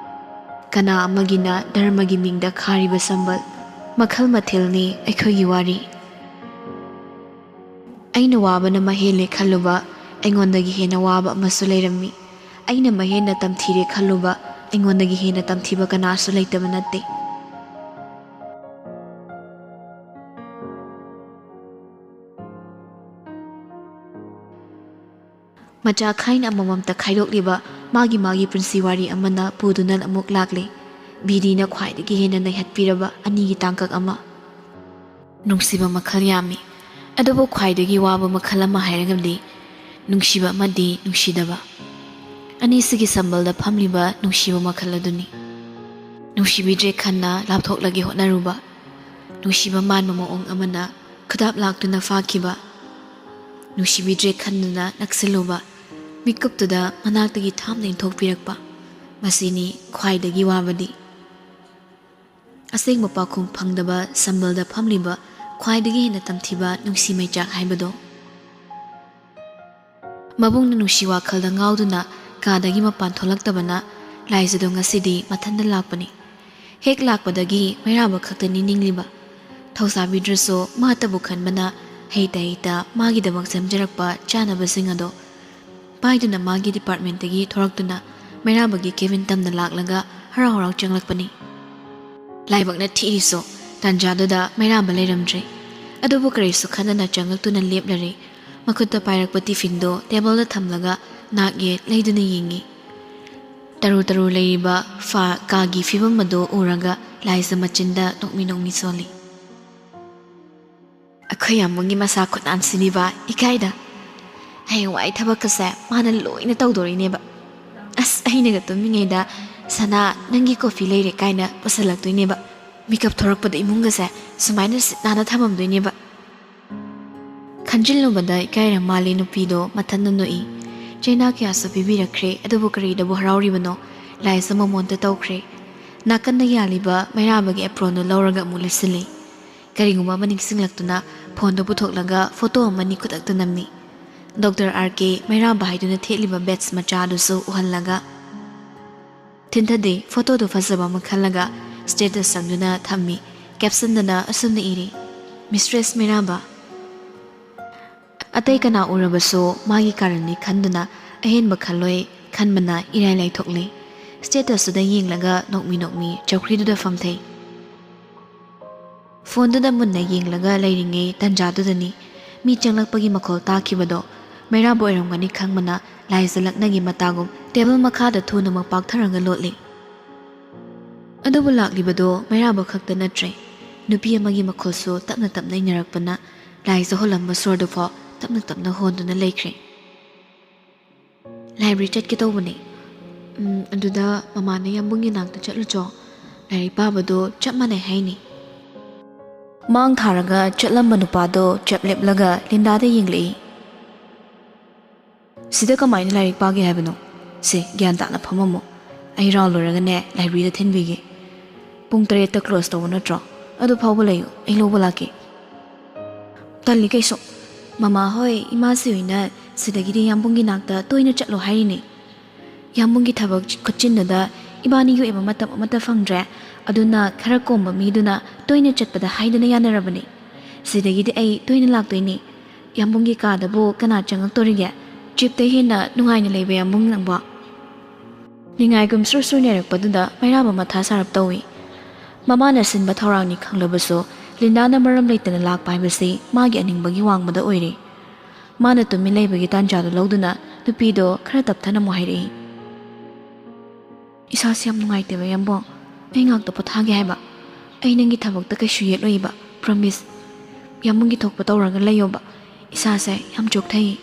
ꯀꯅꯥ ꯑꯃꯒꯤꯅ ꯙꯔꯃꯒꯤ ꯃꯤꯡꯗ ꯈꯥꯔꯤꯕ ꯁꯝꯕꯜ, ꯃꯈꯜ ꯃꯊꯦꯜꯅꯤ ꯑꯩꯈꯣꯏꯒꯤ ꯋꯥꯔꯤ꯫ ꯑꯩꯅ ꯋꯥꯕꯅ ꯃꯍꯦꯜꯂꯦ ꯈꯜꯂꯨꯕ, ꯑꯩꯉꯣꯟꯗꯒꯤ ꯍꯦꯟꯅ ꯋꯥꯕ ꯑꯃꯁꯨ ꯂꯩꯔꯝꯃꯤ꯫ ꯑꯩꯅ ꯃꯍꯦꯟꯅ ꯇꯝꯊꯤꯔꯦ ꯈꯜꯂꯨꯕ, ꯑꯩꯉꯣꯟꯗꯒꯤ ꯍꯦꯟꯅ ꯇꯝꯊꯤꯕ ꯀꯅꯥꯁꯨ ꯂꯩꯇꯕ ꯅꯠꯇꯦ꯫ ꯃꯆꯥ ꯈꯥꯏꯅ ꯑꯃꯃꯝꯇ ꯈꯥꯏꯗꯣꯛꯂꯤꯕ ꯃꯥꯒꯤ ꯃꯥꯒꯤ ꯄꯨꯟꯁꯤ ꯋꯥꯔꯤ ꯑꯃꯅ ꯄꯨꯗꯨꯅ ꯑꯃꯨꯛ ꯂꯥꯛꯂꯤ꯫ ꯕꯤꯗꯤꯅ ꯈ꯭ꯋꯥꯏꯗꯒꯤ ꯍꯦꯟꯅ ꯅꯩꯍꯠꯄꯤꯔꯕ ꯑꯅꯤꯒꯤ ꯇꯥꯡꯀꯛ ꯑꯃ꯫ ꯅꯨꯡꯁꯤꯕ ꯃꯈꯜ ꯌꯥꯝꯃꯤ, ꯑꯗꯨꯕꯨ ꯈ꯭ꯋꯥꯏꯗꯒꯤ ꯋꯥꯕ ꯃꯈꯜ ꯑꯃ ꯍꯥꯏꯔꯒꯗꯤ ꯅꯨꯡꯁꯤꯕ ꯑꯃꯗꯤ ꯅꯨꯡꯁꯤꯗꯕ꯫ ꯑꯅꯤꯁꯤꯒꯤ ꯁꯝꯕꯜꯗ ꯐꯝꯂꯤꯕ ꯅꯨꯡꯁꯤꯕ ꯃꯈꯜ ꯑꯗꯨꯅꯤ꯫ ꯅꯨꯡꯁꯤꯕꯤꯗ꯭ꯔꯦ ꯈꯟꯅ ꯂꯥꯞꯊꯣꯛꯂꯒꯦ ꯍꯣꯠꯅꯔꯨꯕ, ꯅꯨꯡꯁꯤꯕ ꯃꯥꯟꯕ ꯃꯑꯣꯡ ꯑꯃꯅ ꯈꯨꯗꯥꯞ ꯂꯥꯛꯇꯨꯅ ꯐꯥꯈꯤꯕ, ꯅꯨꯡꯁꯤꯕꯤꯗ꯭ꯔꯦ ꯈꯟꯗꯨꯅ ꯅꯛꯁꯤꯜꯂꯨꯕ, ꯃꯤꯀꯨꯞꯇꯨꯗ ꯃꯅꯥꯛꯇꯒꯤ ꯊꯥꯞꯅ ꯏꯟꯊꯣꯛꯄꯤꯔꯛꯄ, ꯃꯁꯤꯅꯤ ꯈ꯭ꯋꯥꯏꯗꯒꯤ ꯋꯥꯕꯗꯤ꯫ ꯑꯁꯦꯡꯕ ꯄꯥꯎꯈꯨꯝ ꯐꯪꯗꯕ ꯁꯝꯕꯜꯗ ꯐꯝꯂꯤꯕ ꯈ꯭ꯋꯥꯏꯗꯒꯤ ꯍꯦꯟꯅ ꯇꯝꯊꯤꯕ ꯅꯨꯡꯁꯤ ꯃꯩꯆꯥꯛ ꯍꯥꯏꯕꯗꯣ꯫ ꯃꯕꯨꯡꯅ ꯅꯨꯡꯁꯤ ꯋꯥꯈꯜꯗ ꯉꯥꯎꯗꯨꯅ ꯀꯥꯗꯒꯤ ꯃꯄꯥꯟ ꯊꯣꯛꯂꯛꯇꯕꯅ ꯂꯥꯏꯖꯗꯣ ꯉꯁꯤꯗꯤ ꯃꯊꯟꯇ ꯂꯥꯛꯄꯅꯤ꯫ ꯍꯦꯛ ꯂꯥꯛꯄꯗꯒꯤ ꯃꯩꯔꯥꯕ ꯈꯛꯇꯅꯤ ꯅꯤꯡꯂꯤꯕ꯫ ꯊꯧꯁꯥꯕꯤꯗ꯭ꯔꯁꯨ ꯃꯍꯥꯛꯇꯕꯨ ꯈꯟꯕꯅ ꯍꯩꯇ ꯍꯩꯇ ꯃꯥꯒꯤꯗꯃꯛ ꯁꯦꯝꯖꯔꯛꯄ ꯆꯥꯅꯕꯁꯤꯡ ꯑꯗꯣ ꯄꯥꯏꯗꯨꯅ ꯃꯥꯒꯤ ꯗꯤꯄꯥꯔꯠꯃꯦꯟꯠꯇꯒꯤ ꯊꯣꯔꯛꯇꯨꯅ ꯃꯩꯔꯥꯕꯒꯤ ꯀꯦꯕꯤꯟ ꯇꯝꯅ ꯂꯥꯛꯂꯒ ꯍꯔꯥꯎ ꯍꯔꯥꯎ ꯆꯪꯂꯛꯄꯅꯤ꯫ ꯂꯥꯏꯕꯛꯅ ꯊꯤꯔꯤꯁꯨ ꯇꯥꯟꯖꯥꯗꯨꯗ ꯃꯩꯔꯥꯕ ꯂꯩꯔꯝꯗ꯭ꯔꯦ꯫ ꯑꯗꯨꯕꯨ ꯀꯔꯤꯁꯨ ꯈꯟꯗꯅ ꯆꯪꯂꯛꯇꯨꯅ ꯂꯦꯞꯂꯔꯦ꯫ ꯃꯈꯨꯠꯇ ꯄꯥꯏꯔꯛꯄ ꯇꯤꯐꯤꯟꯗꯣ ꯇꯦꯕꯜꯗ ꯊꯝꯂꯒ ꯅꯥꯛ ꯌꯦꯠ ꯂꯩꯗꯨꯅ ꯌꯦꯡꯉꯤ꯫ ꯇꯔꯨ ꯇꯔꯨ ꯂꯩꯔꯤꯕ ꯐꯥ ꯀꯥꯒꯤ ꯐꯤꯕꯝ ꯑꯗꯨ ꯎꯔꯒ ꯂꯥꯏꯖ ꯃꯆꯤꯟꯗ ꯅꯣꯛꯃꯤ ꯅꯣꯛꯃꯤ ꯁꯣꯜꯂꯤ꯫ ꯑꯩꯈꯣꯏ ꯌꯥꯝꯕꯨꯡꯒꯤ ꯃꯁꯥ ꯈꯨꯠꯅꯥꯟꯁꯤꯅꯤꯕ ꯏꯀꯥꯏꯗ꯫ ꯍꯌꯦꯡꯋꯥꯏ ꯊꯕꯛꯀꯁꯦ ꯃꯥꯅ ꯂꯣꯏꯅ ꯇꯧꯗꯣꯔꯤꯅꯦꯕ꯫ ꯑꯁ, ꯑꯩꯅꯒ ꯇꯨꯝꯃꯤꯉꯩꯗ "ꯁꯅꯥ, ꯅꯪꯒꯤ ꯀꯣꯐꯤ ꯂꯩꯔꯦ" ꯀꯥꯏꯅ ꯄꯨꯁꯜꯂꯛꯇꯣꯏꯅꯦꯕ꯫ ꯃꯤꯀꯞ ꯊꯣꯔꯛꯄꯗ ꯏꯃꯨꯡꯒꯁꯦ ꯁꯨꯃꯥꯏꯅ ꯁꯤꯠ ꯅꯥꯟꯅ ꯊꯝꯃꯝꯗꯣꯏꯅꯦꯕ꯫ ꯈꯟꯖꯤꯜꯂꯨꯕꯗ ꯏꯀꯥꯏꯔ ꯃꯥꯜꯂꯦ ꯅꯨꯄꯤꯗꯣ ꯃꯊꯟꯗ ꯅꯣꯛꯏ꯫ ꯆꯩꯅꯥ ꯀꯌꯥꯁꯨ ꯄꯤꯕꯤꯔꯛꯈ꯭ꯔꯦ, ꯑꯗꯨꯕꯨ ꯀꯔꯤꯗꯕꯨ ꯍꯔꯥꯎꯔꯤꯕꯅꯣ? ꯂꯥꯏꯖ ꯃꯃꯣꯟꯇ ꯇꯧꯈ꯭ꯔꯦ꯫ ꯅꯥꯀꯟꯗ ꯌꯥꯜꯂꯤꯕ ꯃꯩꯔꯥꯕꯒꯤ ꯑꯦꯄ꯭ꯔꯣꯟꯗꯨ ꯂꯧꯔꯒ ꯑꯃꯨꯛ ꯂꯤꯠꯁꯤꯜꯂꯤ꯫ ꯀꯔꯤꯒꯨꯝꯕ ꯑꯃ ꯅꯤꯡꯁꯤꯡꯂꯛꯇꯨꯅ ꯐꯣꯟꯗꯨ ꯄꯨꯊꯣꯛꯂꯒ ꯐꯣꯇꯣ ꯑꯃꯅꯤ ꯈꯨꯗꯛꯇ ꯅꯝꯃꯤ꯫ ꯗꯣꯛꯇꯔ ꯑꯥꯔ ꯀꯦ ꯃꯩꯔꯥꯕ ꯍꯥꯏꯗꯨꯅ ꯊꯦꯠꯂꯤꯕ ꯕꯦꯠꯁ ꯃꯆꯥꯗꯨꯁꯨ ꯎꯍꯜꯂꯒ꯫ ꯊꯤꯟꯊꯗꯦ, ꯐꯣꯇꯣꯗꯨ ꯐꯖꯕ ꯑꯃ ꯈꯜꯂꯒ ꯁ꯭ꯇꯦꯇꯁ ꯆꯪꯗꯨꯅ ꯊꯝꯃꯤ꯫ ꯀꯦꯞꯁꯟꯗꯅ ꯑꯁꯨꯝꯅ ꯏꯔꯤ, "ꯃꯤꯁꯇ꯭ꯔꯦꯁ ꯃꯩꯔꯥꯕ"꯫ ꯑꯇꯩ ꯀꯅꯥ ꯎꯔꯕꯁꯨ ꯃꯥꯒꯤ ꯀꯥꯔꯟꯅꯤ ꯈꯟꯗꯨꯅ ꯑꯍꯦꯟꯕ ꯈꯜꯂꯣꯏ ꯈꯟꯕꯅ ꯏꯔꯥꯏ ꯂꯥꯏꯊꯣꯛꯂꯦ꯫ ꯁ꯭ꯇꯦꯇꯁꯇꯨꯗ ꯌꯦꯡꯂꯒ ꯅꯣꯛꯃꯤ ꯅꯣꯛꯃꯤ ꯆꯧꯀ꯭ꯔꯤꯗꯨꯗ ꯐꯝꯊꯩ꯫ ꯐꯣꯟꯗꯨꯗ ꯃꯨꯟꯅ ꯌꯦꯡꯂꯒ ꯂꯩꯔꯤꯉꯩ ꯇꯟꯖꯥꯗꯨꯗꯅꯤ ꯃꯤ ꯆꯪꯂꯛꯄꯒꯤ ꯃꯈꯣꯜ ꯇꯥꯈꯤꯕꯗꯣ꯫ ꯃꯩꯔꯥꯕ ꯑꯣꯏꯔꯝꯒꯅꯤ ꯈꯪꯕꯅ ꯂꯥꯏꯖ ꯂꯛꯅꯒꯤ ꯃꯇꯥꯒꯨꯝ ꯇꯦꯕꯜ ꯃꯈꯥꯗ ꯊꯨꯅ ꯃꯄꯥꯛꯊꯔꯒ ꯂꯣꯠꯂꯤ꯫ ꯑꯗꯨꯕꯨ ꯂꯥꯛꯂꯤꯕꯗꯣ ꯃꯩꯔꯥꯕ ꯈꯛꯇ ꯅꯠꯇ꯭ꯔꯦ꯫ ꯅꯨꯄꯤ ꯑꯃꯒꯤ ꯃꯈꯣꯜꯁꯨ ꯇꯞꯅ ꯇꯞꯅ ꯏꯟꯅꯔꯛꯄꯅ ꯂꯥꯏꯖ ꯍꯣꯜꯂꯝꯕ ꯁꯣꯔꯗꯨꯐꯥꯎ ꯇꯞꯅ ꯇꯞꯅ ꯍꯣꯟꯗꯨꯅ ꯂꯩꯈ꯭ꯔꯦ꯫ "ꯂꯥꯏꯕ꯭ꯔꯦꯔꯤ ꯆꯠꯀꯦ ꯇꯧꯕꯅꯦ꯫ ꯎꯝ, ꯑꯗꯨꯗ ꯃꯃꯥꯅ ꯌꯥꯝꯕꯨꯡꯒꯤ ꯅꯥꯛꯇ ꯆꯠꯂꯨꯆꯣ꯫ ꯂꯥꯏꯔꯤꯛ ꯄꯥꯕꯗꯣ ꯆꯞ ꯃꯥꯟꯅꯩ ꯍꯥꯏꯅꯤ"꯫ ꯃꯥꯡ ꯊꯥꯔꯒ ꯆꯠꯂꯝꯕ ꯅꯨꯄꯥꯗꯣ ꯆꯞ ꯂꯦꯞꯂꯒ ꯂꯤꯟꯗꯥꯗ ꯌꯦꯡꯂꯛꯏ꯫ "ꯁꯤꯗ ꯀꯃꯥꯏꯅ ꯂꯥꯏꯔꯤꯛ ꯄꯥꯒꯦ ꯍꯥꯏꯕꯅꯣ? ꯁꯦ, ꯒ꯭ꯌꯥꯟ ꯇꯥꯅ ꯐꯝꯃꯝꯃꯣ꯫ ꯑꯩ ꯔꯥꯎꯟ ꯂꯣꯏꯔꯒꯅꯦ ꯂꯥꯏꯕ꯭ꯔꯦꯔꯤꯗ ꯊꯤꯟꯕꯤꯒꯦ꯫ ꯄꯨꯡ ꯇꯔꯦꯠꯇ ꯀ꯭ꯂꯣꯁ ꯇꯧꯕ ꯅꯠꯇ꯭ꯔꯣ? ꯑꯗꯨ ꯐꯥꯎꯕ ꯂꯩꯌꯨ, ꯑꯩ ꯂꯧꯕ ꯂꯥꯛꯀꯦ"꯫ "ꯇꯜꯂꯤ ꯀꯩꯁꯨ꯫ ꯃꯃꯥ ꯍꯣꯏ, ꯏꯃꯥꯁꯤ ꯍꯣꯏꯅ ꯁꯤꯗꯒꯤꯗꯤ ꯌꯥꯝꯕꯨꯡꯒꯤ ꯅꯥꯛꯇ ꯇꯣꯏꯅ ꯆꯠꯂꯣ ꯍꯥꯏꯔꯤꯅꯦ꯫ ꯌꯥꯝꯕꯨꯡꯒꯤ ꯊꯕꯛ ꯈꯨꯠꯆꯤꯟꯗꯨꯗ ꯏꯕꯥꯅꯤꯒꯤ ꯑꯣꯏꯕ ꯃꯇꯝ ꯑꯃꯠꯇ ꯐꯪꯗ꯭ꯔꯦ꯫ ꯑꯗꯨꯅ ꯈꯔ ꯀꯣꯝꯕ ꯃꯤꯗꯨꯅ ꯇꯣꯏꯅ ꯆꯠꯄꯗ ꯍꯥꯏꯗꯅ ꯌꯥꯅꯔꯕꯅꯤ꯫ ꯁꯤꯗꯒꯤꯗꯤ ꯑꯩ ꯇꯣꯏꯅ ꯂꯥꯛꯇꯣꯏꯅꯤ꯫ ꯌꯥꯝꯕꯨꯡꯒꯤ ꯀꯥꯗꯕꯨ ꯀꯅꯥ ꯆꯪꯉꯛꯇꯣꯔꯤꯒꯦ? ꯆꯤꯞꯇꯩ ꯍꯦꯟꯅ ꯅꯨꯡꯉꯥꯏꯅ ꯂꯩꯕ ꯌꯥꯝꯕꯨꯡ ꯅꯪꯕꯣ?" ꯅꯤꯡꯉꯥꯏꯒꯨꯝ ꯁꯨꯔ ꯁꯨꯔ ꯅꯦꯔꯛꯄꯗꯨꯗ ꯃꯩꯔꯥꯕ ꯃꯊꯥ ꯁꯥꯔꯞ ꯇꯧꯏ꯫ ꯃꯃꯥꯅ ꯁꯤꯟꯕ ꯊꯧꯔꯥꯡꯅꯤ ꯈꯪꯂꯕꯁꯨ ꯂꯤꯟꯗꯥꯅ ꯃꯔꯝ ꯂꯩꯇꯅ ꯂꯥꯛꯄ ꯍꯥꯏꯕꯁꯤ ꯃꯥꯒꯤ ꯑꯅꯤꯡꯕꯒꯤ ꯋꯥꯡꯃꯗ ꯑꯣꯏꯔꯦ꯫ ꯃꯥꯅ ꯇꯨꯃꯤꯟ ꯂꯩꯕꯒꯤ ꯇꯥꯟꯖꯥꯗꯨ ꯂꯧꯗꯨꯅ ꯅꯨꯄꯤꯗꯣ ꯈꯔ ꯇꯞꯊꯅ ꯑꯃꯨꯛ ꯍꯥꯏꯔꯛꯏ꯫ "ꯏꯁꯥꯁꯦ ꯌꯥꯝ ꯅꯨꯡꯉꯥꯏꯇꯦꯕ, ꯌꯥꯝꯕꯣꯡ꯫ ꯑꯩ ꯉꯥꯛꯇ ꯄꯣꯊꯥꯒꯦ ꯍꯥꯏꯕ꯫ ꯑꯩ ꯅꯪꯒꯤ ꯊꯕꯛꯇ ꯀꯩꯁꯨ ꯌꯦꯠꯂꯣꯏꯕ, promise꯫ ꯌꯥꯝꯕꯨꯡꯒꯤ ꯊꯣꯛꯄ ꯇꯧꯔꯒ ꯂꯩꯌꯣꯕ꯫ ꯏꯁꯥꯁꯦ ꯌꯥꯝ ꯆꯣꯛꯊꯩ꯫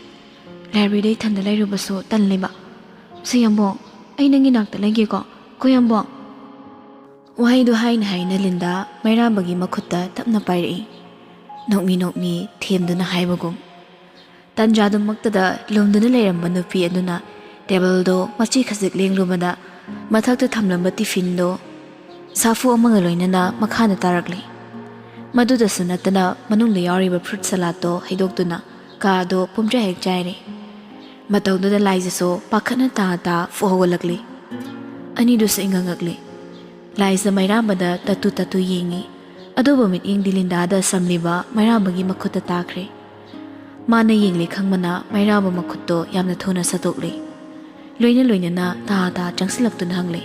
ꯂꯥꯏꯕ꯭ꯔꯦꯔꯤꯗ ꯏꯊꯟꯗ ꯂꯩꯔꯨꯕꯁꯨ ꯇꯜꯂꯦꯕ꯫ ꯁꯤ ꯌꯥꯝꯕꯣꯡ, ꯑꯩ ꯅꯪꯒꯤ ꯅꯥꯛꯇ ꯂꯩꯒꯦꯀꯣ, ꯀꯣ ꯌꯥꯝꯕꯣꯡ?" ꯋꯥꯍꯩꯗꯨ ꯍꯥꯏꯅ ꯍꯥꯏꯅ ꯂꯤꯟꯗꯥ ꯃꯩꯔꯥꯕꯒꯤ ꯃꯈꯨꯠꯇ ꯇꯞꯅ ꯄꯥꯏꯔꯛꯏ꯫ ꯅꯣꯛꯃꯤ ꯅꯣꯛꯃꯤ ꯊꯦꯝꯗꯨꯅ ꯍꯥꯏꯕꯒꯨꯝ꯫ ꯇꯥꯟꯖꯥꯗꯨꯃꯛꯇꯗ ꯂꯨꯝꯗꯨꯅ ꯂꯩꯔꯝꯕ ꯅꯨꯄꯤ ꯑꯗꯨꯅ ꯇꯦꯕꯜꯗꯣ ꯃꯆꯤ ꯈꯖꯤꯛ ꯂꯦꯡꯂꯨꯕꯗ ꯃꯊꯛꯇ ꯊꯝꯂꯝꯕ ꯇꯤꯐꯤꯟꯗꯣ ꯁꯥꯐꯨ ꯑꯃꯒ ꯂꯣꯏꯅꯅ ꯃꯈꯥꯗ ꯇꯥꯔꯛꯂꯤ꯫ ꯃꯗꯨꯗꯁꯨ ꯅꯠꯇꯅ ꯃꯅꯨꯡꯗ ꯌꯥꯎꯔꯤꯕ ꯐ꯭ꯔꯨꯠ ꯁꯂꯥꯗꯇꯣ ꯍꯩꯗꯣꯛꯇꯨꯅ ꯀꯥꯗꯣ ꯄꯨꯝꯆꯥꯏ ꯍꯦꯛ ꯆꯥꯏꯔꯦ꯫ ꯃꯇꯧꯗꯨꯗ ꯂꯥꯏꯖꯁꯨ ꯄꯥꯈꯠꯅ ꯇꯥ ꯇꯥ ꯐꯨ ꯍꯧꯒꯠꯂꯛꯂꯤ꯫ ꯑꯅꯤꯗꯨꯁꯨ ꯏꯉꯛ ꯉꯛꯂꯤ꯫ ꯂꯥꯏꯖ ꯃꯩꯔꯥꯕꯗ ꯇꯠꯇꯨ ꯇꯠꯇꯨ ꯌꯦꯡꯉꯤ꯫ ꯑꯗꯨꯕꯨ ꯃꯤꯠꯌꯦꯡꯗꯤ ꯂꯤꯟꯗꯥꯗ ꯁꯝꯂꯤꯕ ꯃꯩꯔꯥꯕꯒꯤ ꯃꯈꯨꯠꯇ ꯇꯥꯈ꯭ꯔꯦ꯫ ꯃꯥꯅ ꯌꯦꯡꯂꯤ ꯈꯪꯕꯅ ꯃꯩꯔꯥꯕ ꯃꯈꯨꯠꯇꯣ ꯌꯥꯝꯅ ꯊꯨꯅ ꯁꯠꯇꯣꯛꯂꯦ꯫ ꯂꯣꯏꯅ ꯂꯣꯏꯅꯅ ꯇꯥ ꯇꯥ ꯆꯪꯁꯤꯜꯂꯛꯇꯨꯅ ꯍꯪꯂꯦ,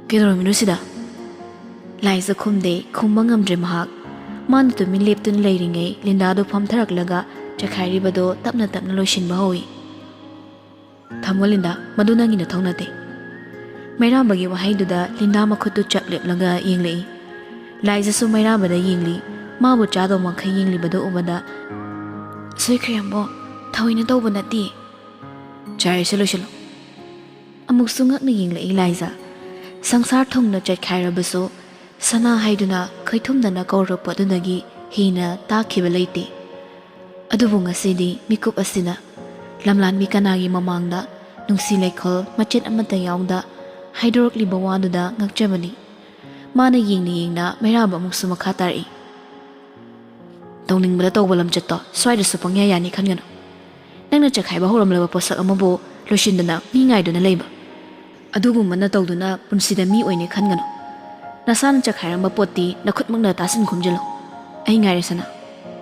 "ꯀꯩꯗꯧꯔꯝꯃꯤꯅꯣ ꯁꯤꯗ?" ꯂꯥꯏꯖ ꯈꯨꯝꯗꯦ, ꯈꯨꯝꯕ ꯉꯝꯗ꯭ꯔꯦ ꯃꯍꯥꯛ꯫ ꯃꯥꯅ ꯇꯨꯃꯤꯟ ꯂꯦꯞꯇꯨꯅ ꯂꯩꯔꯤꯉꯩ ꯂꯤꯟꯗꯥꯗꯣ ꯐꯝꯊꯔꯛꯂꯒ ꯆꯈꯥꯏꯔꯤꯕꯗꯣ ꯇꯞꯅ ꯇꯞꯅ ꯂꯣꯏꯁꯤꯟꯕ ꯍꯧꯏ꯫ "ꯊꯝꯃꯣ ꯂꯤꯟꯗꯥ, ꯃꯗꯨ ꯅꯪꯒꯤ ꯅꯊꯧ ꯅꯠꯇꯦ꯫" ꯃꯩꯔꯥꯕꯒꯤ ꯋꯥꯍꯩꯗꯨꯗ ꯂꯤꯟꯗꯥ ꯃꯈꯨꯠꯇꯨ ꯆꯞ ꯂꯦꯞꯂꯒ ꯌꯦꯡꯂꯛꯏ꯫ ꯂꯥꯏꯖꯁꯨ ꯃꯩꯔꯥꯕꯗ ꯌꯦꯡꯂꯤ꯫ ꯃꯥꯕꯨ ꯆꯥꯗꯧ ꯃꯈꯩ ꯌꯦꯡꯂꯤꯕꯗꯨ ꯎꯕꯗ, "ꯁꯣꯏꯈ꯭ꯔꯦ ꯌꯥꯝꯕꯣ, ꯊꯑꯣꯏꯅ ꯇꯧꯕ ꯅꯠꯇꯦ꯫" "ꯆꯥꯏꯔꯤꯁꯦ ꯂꯣꯏꯁꯤꯜꯂꯣ꯫" ꯑꯃꯨꯛꯁꯨ ꯉꯛꯅ ꯌꯦꯡꯂꯛꯏ ꯂꯥꯏꯖ꯫ ꯁꯪꯁꯥꯔ ꯊꯨꯡꯅ ꯆꯠꯈꯥꯏꯔꯕꯁꯨ ꯁꯅꯥ ꯍꯥꯏꯗꯨꯅ ꯈꯣꯏꯊꯨꯝꯅꯅ ꯀꯧꯔꯛꯄ ꯑꯗꯨꯗꯒꯤ ꯍꯦꯟꯅ ꯇꯥꯈꯤꯕ ꯂꯩꯇꯦ꯫ ꯑꯗꯨꯕꯨ ꯉꯁꯤꯗꯤ ꯃꯤꯀꯨꯞ ꯑꯁꯤꯗ ꯂꯝꯂꯥꯟꯕꯤ ꯀꯅꯥꯒꯤ ꯃꯃꯥꯡꯗ ꯅꯨꯡꯁꯤ ꯂꯩꯈꯣꯜ ꯃꯆꯦꯠ ꯑꯃꯠꯇ ꯌꯥꯎꯗ ꯍꯥꯏꯗꯣꯔꯛꯂꯤꯕ ꯋꯥꯗꯨꯗ ꯉꯛꯆꯕꯅꯤ꯫ ꯃꯥꯅ ꯌꯦꯡꯅ ꯌꯦꯡꯅ ꯃꯩꯔꯥꯕ ꯑꯃꯨꯛꯁꯨ ꯃꯈꯥ ꯇꯥꯔꯛꯏ꯫ "ꯇꯧꯅꯤꯡꯕꯗ ꯇꯧꯕ ꯂꯝꯆꯠꯇꯣ ꯁ꯭ꯋꯥꯏꯗꯁꯨ ꯄꯪꯌꯥ ꯌꯥꯅꯤ ꯈꯟꯒꯅꯨ꯫ ꯅꯪꯅ ꯆꯈꯥꯏꯕ ꯍꯧꯔꯝꯂꯕ ꯄꯣꯠꯁꯛ ꯑꯃꯕꯨ ꯂꯣꯏꯁꯤꯟꯗꯅ ꯃꯤ ꯉꯥꯏꯗꯨꯅ ꯂꯩꯕ, ꯑꯗꯨꯒꯨꯝꯕꯅ ꯇꯧꯗꯨꯅ ꯄꯨꯟꯁꯤꯗ ꯃꯤ ꯑꯣꯏꯅꯤ ꯈꯟꯒꯅꯨ꯫ ꯅꯁꯥꯅ ꯆꯈꯥꯏꯔꯝꯕ ꯄꯣꯠꯇꯤ ꯅꯈꯨꯠꯃꯛꯅ ꯇꯥꯁꯤꯟ ꯈꯨꯝꯖꯤꯜꯂꯨ꯫ ꯑꯩ ꯉꯥꯏꯔꯦ ꯁꯅꯥ,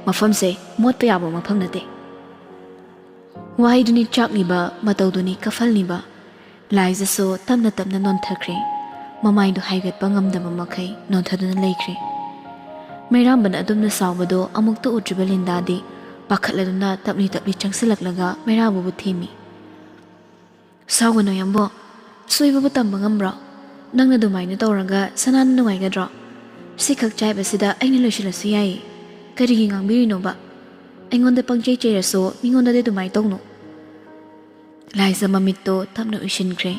ꯃꯐꯝꯁꯦ ꯃꯣꯠꯄ ꯌꯥꯕ ꯃꯐꯝ ꯅꯠꯇꯦ꯫" ꯋꯥꯍꯩꯗꯨꯅꯤ ꯆꯥꯛꯂꯤꯕ, ꯃꯇꯧꯗꯨꯅꯤ ꯀꯐꯜꯂꯤꯕ꯫ ꯂꯥꯏꯖꯁꯨ ꯇꯞꯅ ꯇꯞꯅ ꯅꯣꯟꯊꯈ꯭ꯔꯦ꯫ ꯃꯃꯥꯏꯗꯨ ꯍꯥꯏꯒꯠꯄ ꯉꯝꯗꯕ ꯃꯈꯩ ꯅꯣꯟꯊꯗꯨꯅ ꯂꯩꯈ꯭ꯔꯦ꯫ ꯃꯩꯔꯥꯝꯕꯅ ꯑꯗꯨꯝꯅ ꯁꯥꯎꯕꯗꯨ ꯑꯃꯨꯛꯇ ꯎꯗ꯭ꯔꯤꯕ ꯂꯤꯟꯗꯥꯗꯤ ꯄꯥꯈꯠꯂꯗꯨꯅ ꯇꯞꯂꯤ ꯇꯞꯂꯤ ꯆꯪꯁꯤꯜꯂꯛꯂꯒ ꯃꯩꯔꯥꯕꯕꯨ ꯊꯦꯝꯃꯤ꯫ "ꯁꯥꯎꯒꯅꯨ ꯌꯥꯝꯕꯣ, ꯁꯣꯏꯕꯕꯨ ꯇꯝꯕ ꯉꯝꯕ꯭ꯔꯣ? ꯅꯪꯅ ꯑꯗꯨꯃꯥꯏꯅ ꯇꯧꯔꯒ ꯁꯅꯥꯅ ꯅꯨꯡꯉꯥꯏꯒꯗ꯭ꯔꯣ? ꯁꯤꯈꯛ ꯆꯥꯏꯕꯁꯤꯗ ꯑꯩꯅ ꯂꯣꯏꯁꯤꯜꯂꯁꯨ ꯌꯥꯏꯌꯦ꯫ ꯀꯔꯤꯒꯤ ꯉꯥꯡꯕꯤꯔꯤꯅꯣꯕ? ꯑꯩꯉꯣꯟꯗ ꯄꯪꯆꯩ ꯆꯩꯔꯁꯨ ꯃꯤꯉꯣꯟꯗꯗꯤ ꯑꯗꯨꯃꯥꯏꯅ ꯇꯧꯅꯨ꯫" ꯂꯥꯏꯖ ꯃꯃꯤꯠꯇꯣ ꯇꯞꯅ ꯎꯏꯁꯤꯟꯈ꯭ꯔꯦ꯫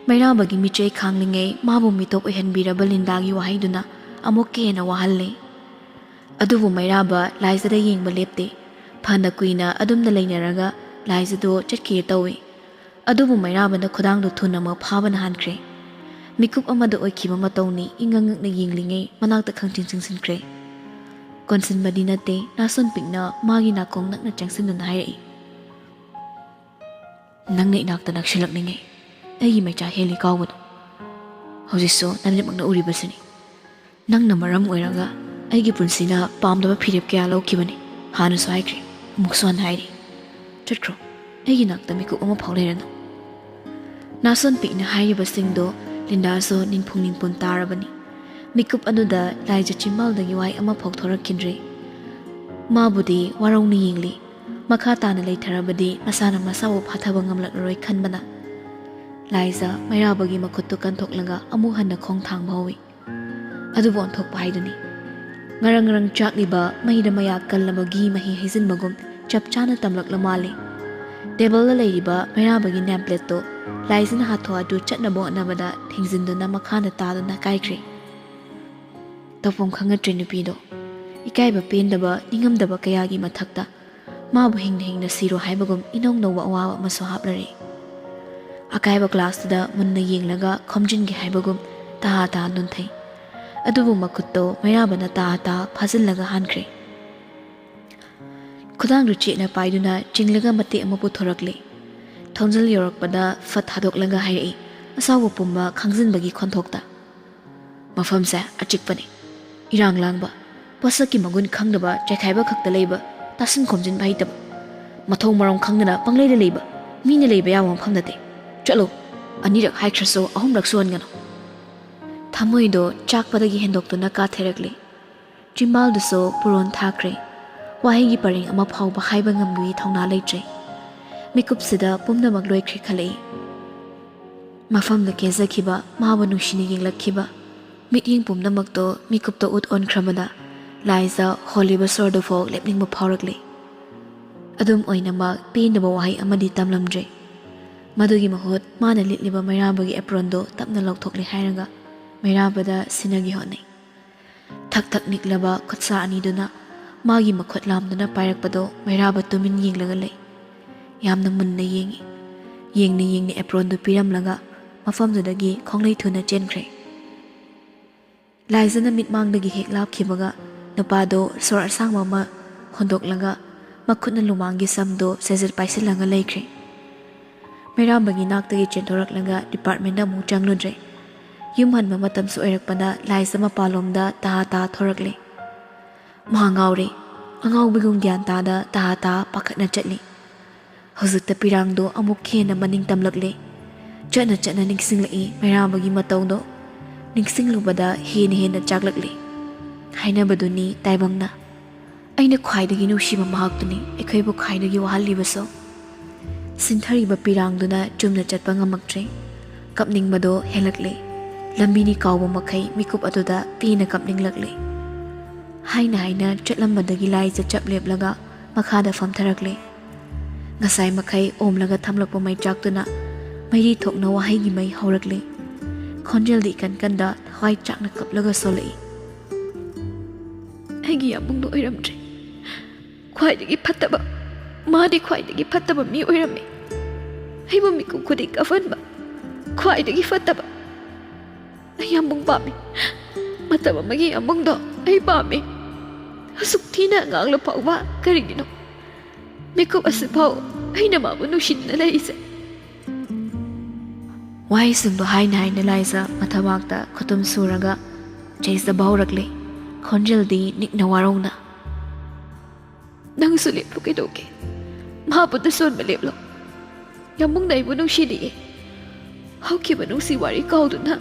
ꯃꯩꯔꯥꯕꯒꯤ ꯃꯤꯠꯆꯩ ꯈꯥꯡꯂꯤꯉꯩ ꯃꯥꯕꯨ ꯃꯤꯇꯣꯞ ꯑꯣꯏꯍꯟꯕꯤꯔꯕ ꯂꯤꯟꯗꯥꯒꯤ ꯋꯥꯍꯩꯗꯨꯅ ꯑꯃꯨꯛꯀ ꯍꯦꯟꯅ ꯋꯥꯍꯜꯂꯦ꯫ ꯑꯗꯨꯕꯨ ꯃꯩꯔꯥꯕ ꯂꯥꯏꯖꯗ ꯌꯦꯡꯕ ꯂꯦꯞꯇꯦ꯫ ꯐꯅ ꯀꯨꯏꯅ ꯑꯗꯨꯝꯅ ꯂꯩꯅꯔꯒ ꯂꯥꯏꯖꯗꯣ ꯆꯠꯈꯤꯒꯦ ꯇꯧꯏ꯫ ꯑꯗꯨꯕꯨ ꯃꯩꯔꯥꯕꯅ ꯈꯨꯗꯥꯡꯗꯣ ꯊꯨꯅꯃꯛ ꯐꯥꯕꯅ ꯍꯥꯟꯈ꯭ꯔꯦ꯫ ꯃꯤꯀꯨꯞ ꯑꯃꯗ ꯑꯣꯏꯈꯤꯕ ꯃꯇꯧꯅꯤ ꯏꯉꯛ ꯉꯛꯅ ꯌꯦꯡꯂꯤꯉꯩ ꯃꯅꯥꯛꯇ ꯈꯪꯆꯤꯡ ꯆꯤꯡꯁꯤꯟꯈ꯭ꯔꯦ꯫ ꯀꯣꯟꯁꯤꯟꯕꯗꯤ ꯅꯠꯇꯦ, ꯅꯥꯁꯣꯟ ꯄꯤꯛꯅ ꯃꯥꯒꯤ ꯅꯥꯀꯣꯡ ꯅꯛꯅ ꯆꯪꯁꯤꯟꯗꯨꯅ ꯍꯥꯏꯔꯛꯏ꯫ "ꯅꯪꯅ ꯏꯅꯥꯛꯇ ꯅꯛꯁꯤꯜꯂꯛꯂꯤꯉꯩ ꯑꯩꯒꯤ ꯃꯩꯆꯥ ꯍꯦꯜꯂꯤ ꯀꯥꯎꯒꯅꯨ꯫ ꯍꯧꯖꯤꯛꯁꯨ ꯅꯃꯤꯠꯃꯛꯅ ꯎꯔꯤꯕꯁꯤꯅꯤ꯫ ꯅꯪꯅ ꯃꯔꯝ ꯑꯣꯏꯔꯒ ꯑꯩꯒꯤ ꯄꯨꯟꯁꯤꯅ ꯄꯥꯝꯗꯕ ꯐꯤꯔꯦꯞ ꯀꯌꯥ ꯂꯧꯈꯤꯕꯅꯤ꯫ ꯍꯥꯟꯅꯁꯨ ꯍꯥꯏꯈ꯭ꯔꯦ, ꯑꯃꯨꯛꯁꯨ ꯍꯟꯅ ꯍꯥꯏꯔꯤ꯫ ꯆꯠꯈ꯭ꯔꯣ, ꯑꯩꯒꯤ ꯅꯥꯛꯇ ꯃꯤꯀꯨꯞ ꯑꯃ ꯐꯥꯎ ꯂꯩꯔꯅꯨ꯫" ꯅꯥꯁꯣꯟ ꯄꯤꯛꯅ ꯍꯥꯏꯔꯤꯕꯁꯤꯡꯗꯣ ꯂꯤꯟꯗꯥꯁꯨ ꯅꯤꯡꯐꯨꯡ ꯅꯤꯡꯐꯨꯟ ꯇꯥꯔꯕꯅꯤ꯫ ꯃꯤꯀꯨꯞ ꯑꯗꯨꯗ ꯂꯥꯏꯖ ꯆꯤꯝꯕꯥꯜꯗꯒꯤ ꯋꯥꯍꯩ ꯑꯃ ꯐꯥꯎ ꯊꯣꯔꯛꯈꯤꯗ꯭ꯔꯦ꯫ ꯃꯥꯕꯨꯗꯤ ꯋꯥꯔꯧꯅ ꯌꯦꯡꯂꯤ꯫ ꯃꯈꯥ ꯇꯥꯅ ꯂꯩꯊꯔꯕꯗꯤ ꯃꯁꯥꯅ ꯃꯁꯥꯕꯨ ꯐꯥꯊꯕ ꯉꯝꯂꯛꯂꯔꯣꯏ ꯈꯟꯕꯅ꯫ ꯂꯥꯏꯖ ꯃꯩꯔꯥꯕꯒꯤ ꯃꯈꯨꯠꯇꯨ ꯀꯟꯊꯣꯛꯂꯒ ꯑꯃꯨꯛ ꯍꯟꯅ ꯈꯣꯡ ꯊꯥꯡꯕ ꯍꯧꯏ꯫ ꯑꯗꯨꯕꯨ ꯑꯣꯟꯊꯣꯛꯄ ꯍꯥꯏꯗꯨꯅꯤ꯫ ꯉꯔꯪ ꯉꯔꯪ ꯆꯥꯛꯂꯤꯕ ꯃꯩꯗ ꯃꯌꯥ ꯀꯜꯂꯕ ꯘꯤ ꯃꯍꯤ ꯍꯩꯖꯤꯟꯕꯒꯨꯝ ꯆꯞ ꯆꯥꯅ ꯇꯝꯂꯛꯂ ꯃꯥꯜꯂꯦ꯫ ꯇꯦꯕꯜꯗ ꯂꯩꯔꯤꯕ ꯃꯩꯔꯥꯕꯒꯤ ꯅꯦꯝ ꯄ꯭ꯂꯦꯠꯇꯨ ꯂꯥꯏꯖꯅ ꯍꯥꯊꯨ ꯍꯥꯊꯨ ꯆꯠꯅꯕ ꯍꯣꯠꯅꯕꯗ ꯊꯦꯡꯖꯤꯟꯗꯨꯅ ꯃꯈꯥꯗ ꯇꯥꯗꯨꯅ ꯀꯥꯏꯈ꯭ꯔꯦ꯫ ꯇꯧꯐꯝ ꯈꯪꯉꯛꯇ꯭ꯔꯦ ꯅꯨꯄꯤꯗꯣ꯫ ꯏꯀꯥꯏꯕ ꯄꯦꯟꯗꯕ, ꯅꯤꯡꯉꯝꯗꯕ ꯀꯌꯥꯒꯤ ꯃꯊꯛꯇ ꯃꯥꯕꯨ ꯍꯤꯡꯅ ꯍꯤꯡꯅ ꯁꯤꯔꯣ ꯍꯥꯏꯕꯒꯨꯝ ꯏꯅꯧ ꯅꯧꯕ ꯑꯋꯥꯕ ꯑꯃꯁꯨ ꯍꯥꯞꯂꯔꯦ꯫ ꯑꯀꯥꯏꯕ ꯒ꯭ꯂꯥꯁꯇꯨꯗ ꯃꯨꯟꯅ ꯌꯦꯡꯂꯒ ꯈꯣꯝꯖꯤꯟꯒꯦ ꯍꯥꯏꯕꯒꯨꯝ ꯇꯍꯥ ꯇꯍꯥ ꯅꯣꯟꯊꯩ꯫ ꯑꯗꯨꯕꯨ ꯃꯈꯨꯠꯇꯣ ꯃꯩꯔꯥꯕꯅ ꯇꯍꯥ ꯇꯍꯥ ꯐꯥꯖꯤꯜꯂꯒ ꯍꯥꯟꯈ꯭ꯔꯦ꯫ ꯈꯨꯗꯥꯡꯗꯨ ꯆꯦꯠꯅ ꯄꯥꯏꯗꯨꯅ ꯆꯤꯡꯂꯒ ꯃꯇꯦꯛ ꯑꯃ ꯄꯨꯊꯣꯔꯛꯂꯦ꯫ ꯊꯣꯡꯖꯤꯜ ꯌꯧꯔꯛꯄꯗ ꯐꯠ ꯊꯥꯗꯣꯛꯂꯒ ꯍꯥꯏꯔꯛꯏ, ꯑꯁꯥꯎꯕ ꯄꯨꯝꯕ ꯈꯥꯡꯖꯤꯟꯕꯒꯤ ꯈꯣꯟꯊꯣꯛꯇ꯫ "ꯃꯐꯝꯁꯦ ꯑꯆꯤꯛꯄꯅꯤ, ꯏꯔꯥꯡ ꯂꯥꯡꯕ, ꯄꯣꯠꯁꯛꯀꯤ ꯃꯒꯨꯟ ꯈꯪꯗꯕ, ꯆꯥꯏꯈꯥꯏꯕ ꯈꯛꯇ ꯂꯩꯕ, ꯇꯥꯁꯤꯟ ꯈꯣꯝꯖꯤꯟꯕ ꯍꯩꯇꯕ, ꯃꯊꯣꯡ ꯃꯔꯣꯡ ꯈꯪꯗꯅ ꯄꯪꯂꯩꯗ ꯂꯩꯕ, ꯃꯤꯅ ꯂꯩꯕ ꯌꯥꯕ ꯃꯐꯝ ꯅꯠꯇꯦ꯫ ꯆꯠꯂꯨ, ꯑꯅꯤꯔꯛ ꯍꯥꯏꯈ꯭ꯔꯁꯨ ꯑꯍꯨꯝꯂꯛꯁꯨ ꯍꯟꯒꯅꯨ꯫" ꯊꯃꯣꯏꯗꯣ ꯆꯥꯛꯄꯗꯒꯤ ꯍꯦꯟꯗꯣꯛꯇꯨꯅ ꯀꯥꯊꯦꯔꯛꯂꯦ꯫ ꯆꯤꯝꯕꯥꯜꯗꯨꯁꯨ ꯄꯨꯔꯣꯟ ꯊꯥꯈ꯭ꯔꯦ꯫ ꯋꯥꯍꯩꯒꯤ ꯄꯔꯦꯡ ꯑꯃ ꯐꯥꯎꯕ ꯍꯥꯏꯕ ꯉꯝꯕꯒꯤ ꯊꯧꯅꯥ ꯂꯩꯇ꯭ꯔꯦ꯫ ꯃꯤꯀꯨꯞꯁꯤꯗ ꯄꯨꯝꯅꯃꯛ ꯂꯣꯏꯈ꯭ꯔꯦ ꯈꯜꯂꯛꯏ꯫ ꯃꯐꯝꯗ ꯀꯦꯖꯈꯤꯕ, ꯃꯥꯕꯨ ꯅꯨꯡꯁꯤꯅ ꯌꯦꯡꯂꯛꯈꯤꯕ, ꯃꯤꯠꯌꯦꯡ ꯄꯨꯝꯅꯃꯛꯇꯣ ꯃꯤꯀꯨꯞꯇ ꯎꯠ ꯑꯣꯟꯈ꯭ꯔꯕꯗ ꯂꯥꯏꯖ ꯍꯣꯜꯂꯤꯕ ꯁꯣꯔꯗꯨꯐꯥꯎ ꯂꯦꯞꯅꯤꯡꯕ ꯐꯥꯎꯔꯛꯂꯦ꯫ ꯑꯗꯨꯝ ꯑꯣꯏꯅꯃꯛ ꯄꯦꯟꯗꯕ ꯋꯥꯍꯩ ꯑꯃꯗꯤ ꯇꯝꯂꯝꯗ꯭ꯔꯦ꯫ ꯃꯗꯨꯒꯤ ꯃꯍꯨꯠ ꯃꯥꯅ ꯂꯤꯠꯂꯤꯕ ꯃꯩꯔꯥꯕꯒꯤ ꯑꯦꯄ꯭ꯔꯣꯟꯗꯣ ꯇꯞꯅ ꯂꯧꯊꯣꯛꯂꯦ ꯍꯥꯏꯔꯒ ꯃꯩꯔꯥꯕꯗ ꯁꯤꯟꯅꯒꯦ ꯍꯣꯠꯅꯩ꯫ ꯊꯛ ꯊꯛ ꯅꯤꯛꯂꯕ ꯈꯨꯠꯁꯥ ꯑꯅꯤꯗꯨꯅ ꯃꯥꯒꯤ ꯃꯈꯨꯠ ꯂꯥꯝꯗꯨꯅ ꯄꯥꯏꯔꯛꯄꯗꯣ ꯃꯩꯔꯥꯕ ꯇꯨꯃꯤꯟ ꯌꯦꯡꯂꯒ ꯂꯩ꯫ ꯌꯥꯝꯅ ꯃꯨꯟꯅ ꯌꯦꯡꯉꯤ꯫ ꯌꯦꯡꯅ ꯌꯦꯡꯅ ꯑꯦꯄ꯭ꯔꯣꯟꯗꯨ ꯄꯤꯔꯝꯂꯒ ꯃꯐꯝꯗꯨꯗꯒꯤ ꯈꯣꯡꯂꯩ ꯊꯨꯅ ꯆꯦꯟꯈ꯭ꯔꯦ꯫ ꯂꯥꯏꯖꯅ ꯃꯤꯠꯃꯥꯡꯗꯒꯤ ꯍꯦꯛ ꯂꯥꯞꯈꯤꯕꯒ ꯅꯨꯄꯥꯗꯣ ꯁꯣꯔ ꯑꯁꯥꯡꯕ ꯑꯃ ꯍꯣꯟꯗꯣꯛꯂꯒ ꯃꯈꯨꯠꯅ ꯂꯨꯃꯥꯡꯒꯤ ꯁꯝꯗꯣ ꯁꯦꯖꯦꯠ ꯄꯥꯏꯁꯤꯜꯂꯒ ꯂꯩꯈ꯭ꯔꯦ꯫ ꯃꯩꯔꯥꯝꯕꯒꯤ ꯅꯥꯛꯇꯒꯤ ꯆꯦꯟꯊꯣꯔꯛꯂꯒ ꯗꯤꯄꯥꯔꯠꯃꯦꯟꯗ ꯑꯃꯨꯛ ꯆꯪꯂꯨꯗ꯭ꯔꯦ꯫ ꯌꯨꯝ ꯍꯟꯕ ꯃꯇꯝꯁꯨ ꯑꯣꯏꯔꯛꯄꯗ ꯂꯥꯏꯖ ꯃꯄꯥꯟꯂꯣꯝꯗ ꯇꯍꯥ ꯇꯍꯥ ꯊꯣꯔꯛꯂꯦ꯫ ꯃꯍꯥꯛ ꯉꯥꯎꯔꯦ꯫ ꯑꯉꯥꯎꯕꯒꯨꯝ ꯒ꯭ꯌꯥꯟ ꯇꯥꯗ ꯇꯍꯥ ꯇꯍꯥ ꯄꯥꯈꯠꯅ ꯆꯠꯂꯤ꯫ ꯍꯧꯖꯤꯛꯇ ꯄꯤꯔꯥꯡꯗꯣ ꯑꯃꯨꯛ ꯍꯦꯟꯅ ꯃꯅꯤꯡ ꯇꯝꯂꯛꯂꯦ꯫ ꯆꯠꯅ ꯆꯠꯅ ꯅꯤꯡꯁꯤꯡꯂꯛꯏ ꯃꯩꯔꯥꯕꯒꯤ ꯃꯇꯧꯗꯣ꯫ ꯅꯤꯡꯁꯤꯡꯂꯨꯕꯗ ꯍꯦꯟꯅ ꯍꯦꯟꯅ ꯆꯥꯛꯂꯛꯂꯦ꯫ ꯍꯥꯏꯅꯕꯗꯨꯅꯤ ꯇꯥꯏꯕꯪꯅ꯫ ꯑꯩꯅ ꯈ꯭ꯋꯥꯏꯗꯒꯤ ꯅꯨꯡꯁꯤꯕ ꯃꯍꯥꯛꯇꯨꯅꯤ ꯑꯩꯈꯣꯏꯕꯨ ꯈ꯭ꯋꯥꯏꯗꯒꯤ ꯋꯥꯍꯜꯂꯤꯕꯁꯨ꯫ ꯁꯤꯟꯊꯔꯤꯕ ꯄꯤꯔꯥꯡꯗꯨꯅ ꯆꯨꯝꯅ ꯆꯠꯄ ꯉꯝꯃꯛꯇ꯭ꯔꯦ꯫ ꯀꯞꯅꯤꯡꯕꯗꯣ ꯍꯦꯜꯂꯛꯂꯦ꯫ ꯂꯝꯕꯤꯅꯤ ꯀꯥꯎꯕ ꯃꯈꯩ ꯃꯤꯀꯨꯞ ꯑꯗꯨꯗ ꯄꯦꯟꯅ ꯀꯞꯅꯤꯡꯂꯛꯂꯦ꯫ ꯍꯥꯏꯅ ꯍꯥꯏꯅ ꯆꯠꯂꯝꯕꯗꯒꯤ ꯂꯥꯏꯖ ꯆꯞ ꯂꯦꯞꯂꯒ ꯃꯈꯥꯗ ꯐꯝꯊꯔꯛꯂꯦ꯫ ꯉꯁꯥꯏ ꯃꯈꯩ ꯑꯣꯝꯂꯒ ꯊꯝꯂꯛꯄ ꯃꯩꯆꯥꯛꯇꯨꯅ ꯃꯩꯔꯤ ꯊꯣꯛꯅ ꯋꯥꯍꯩꯒꯤ ꯃꯩ ꯍꯧꯔꯛꯂꯦ꯫ ꯈꯣꯟꯖꯦꯜꯗꯤ ꯏꯀꯟ ꯀꯟꯗ ꯊꯋꯥꯏ ꯆꯥꯛꯅ ꯀꯞꯂꯒ ꯁꯣꯜꯂꯛꯏ꯫ ꯑꯩꯒꯤ ꯌꯥꯝꯕꯨꯡꯗꯣ ꯑꯣꯏꯔꯝꯗ꯭ꯔꯦ꯫ ꯈ꯭ꯋꯥꯏꯗꯒꯤ ꯐꯠꯇꯕ, ꯃꯥꯗꯤ ꯈ꯭ꯋꯥꯏꯗꯒꯤ ꯐꯠꯇꯕ ꯃꯤ ꯑꯣꯏꯔꯝꯃꯤ꯫ ꯑꯩꯕꯨ ꯃꯤꯀꯨꯞ ꯈꯨꯗꯤꯡ ꯀꯥꯐꯟꯕ, ꯈ꯭ꯋꯥꯏꯗꯒꯤ ꯐꯠꯇꯕ꯫ ꯑꯩ ꯌꯥꯝꯕꯨꯡ ꯄꯥꯝꯃꯤ꯫ ꯃꯇꯝ ꯑꯃꯒꯤ ꯌꯥꯝꯕꯨꯡꯗꯣ ꯑꯩ ꯄꯥꯝꯃꯤ꯫ ꯑꯁꯨꯛ ꯊꯤꯅ ꯉꯥꯡꯂ ꯐꯥꯎꯕ ꯀꯔꯤꯒꯤꯅꯣ? ꯃꯤꯀꯨꯞ ꯑꯁꯤꯐꯥꯎ ꯑꯩꯅ ꯃꯥꯕꯨ ꯅꯨꯡꯁꯤꯗꯨꯅ ꯂꯩꯔꯤꯁꯦ꯫ ꯋꯥꯍꯩꯁꯤꯡꯗꯣ ꯍꯥꯏꯅ ꯍꯥꯏꯅ ꯂꯥꯏꯖ ꯃꯊꯕꯥꯛꯇ ꯈꯨꯇꯨꯝ ꯁꯨꯔꯒ ꯆꯩꯖꯕ ꯍꯧꯔꯛꯂꯦ꯫ ꯈꯣꯟꯖꯦꯜꯗꯤ ꯅꯤꯛꯅ ꯋꯥꯔꯧꯅ꯫ ꯅꯪꯁꯨ ꯂꯦꯞꯂꯨ ꯀꯩꯗꯧꯒꯦ? ꯃꯍꯥꯛꯄꯨ ꯇꯁꯣꯟꯕ ꯂꯦꯞꯂꯣ꯫ ꯌꯥꯝꯕꯨꯡꯅ ꯑꯩꯕꯨ ꯅꯨꯡꯁꯤꯔꯤꯌꯦ꯫ ꯍꯧꯈꯤꯕ ꯅꯨꯡꯁꯤ ꯋꯥꯔꯤ ꯀꯥꯎꯗꯨꯅ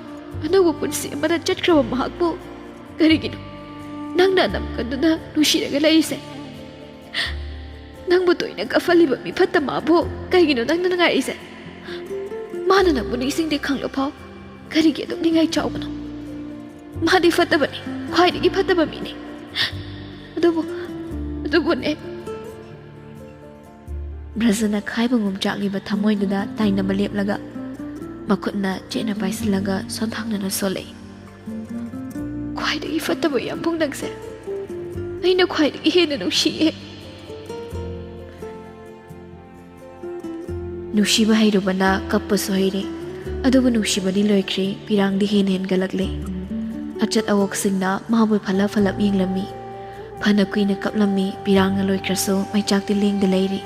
ꯑꯅꯧꯕ ꯄꯨꯟꯁꯤ ꯑꯃꯗ ꯆꯠꯈ꯭ꯔꯕ ꯃꯍꯥꯛꯄꯨ ꯀꯔꯤꯒꯤꯅꯣ ꯅꯪꯅ ꯑꯗꯨꯝ ꯀꯟꯗꯨꯅ ꯅꯨꯡꯁꯤꯔꯒ ꯂꯩꯔꯤꯁꯦ? ꯅꯪꯕꯨ ꯇꯣꯏꯅ ꯀꯞꯍꯜꯂꯤꯕ ꯃꯤ ꯐꯠꯇ ꯃꯥꯕꯨ ꯀꯩꯒꯤꯅꯣ ꯅꯪꯅ ꯅꯨꯡꯉꯥꯏꯔꯤꯁꯦ? ꯃꯥꯅ ꯅꯪꯕꯨ ꯅꯤꯡꯁꯤꯡꯗꯦ ꯈꯪꯂꯐꯥꯎ ꯀꯔꯤꯒꯤ ꯑꯗꯨꯛ ꯅꯤꯡꯉꯥꯏ ꯆꯥꯎꯕꯅꯣ? ꯃꯥꯗꯤ ꯐꯠꯇꯕꯅꯤ, ꯈ꯭ꯋꯥꯏꯗꯒꯤ ꯐꯠꯇꯕ ꯃꯤꯅꯤ꯫ ꯑꯗꯨꯕꯨ, ꯑꯗꯨꯕꯨꯅꯦ꯫ ꯕ꯭ꯔꯖꯅ ꯈꯥꯏꯕ ꯉꯨꯝꯆꯥꯛꯂꯤꯕ ꯊꯃꯣꯏꯗꯨꯗ ꯇꯥꯏꯅꯕ ꯂꯦꯞꯂꯒ ꯃꯈꯨꯠꯅ ꯆꯦꯠꯅ ꯄꯥꯏꯁꯤꯜꯂꯒ ꯁꯣꯟꯊꯥꯡꯅꯅ ꯁꯣꯜꯂꯛꯏ꯫ ꯈ꯭ꯋꯥꯏꯗꯒꯤ ꯐꯠꯇꯕ ꯌꯥꯝꯕꯨꯡ ꯅꯪꯁꯦ ꯑꯩꯅ ꯈ꯭ꯋꯥꯏꯗꯒꯤ ꯍꯦꯟꯅ ꯅꯨꯡꯁꯤꯌꯦ꯫ ꯅꯨꯡꯁꯤꯕ ꯍꯩꯔꯨꯕꯅ ꯀꯞꯄꯁꯨ ꯍꯩꯔꯦ꯫ ꯑꯗꯨꯕꯨ ꯅꯨꯡꯁꯤꯕꯗꯤ ꯂꯣꯏꯈ꯭ꯔꯦ, ꯄꯤꯔꯥꯡꯗꯤ ꯍꯦꯟꯅ ꯍꯦꯟꯒꯠꯂꯛꯂꯦ꯫ ꯑꯆꯠ ꯑꯋꯣꯛꯁꯤꯡꯅ ꯃꯥꯕꯨ ꯐꯂꯞ ꯐꯂꯞ ꯌꯦꯡꯂꯝꯃꯤ꯫ ꯐꯅ ꯀꯨꯏꯅ ꯀꯞꯂꯝꯃꯤ, ꯄꯤꯔꯥꯡꯅ ꯂꯣꯏꯈ꯭ꯔꯁꯨ ꯃꯩꯆꯥꯛꯇꯤ ꯂꯦꯡꯗ ꯂꯩꯔꯤ꯫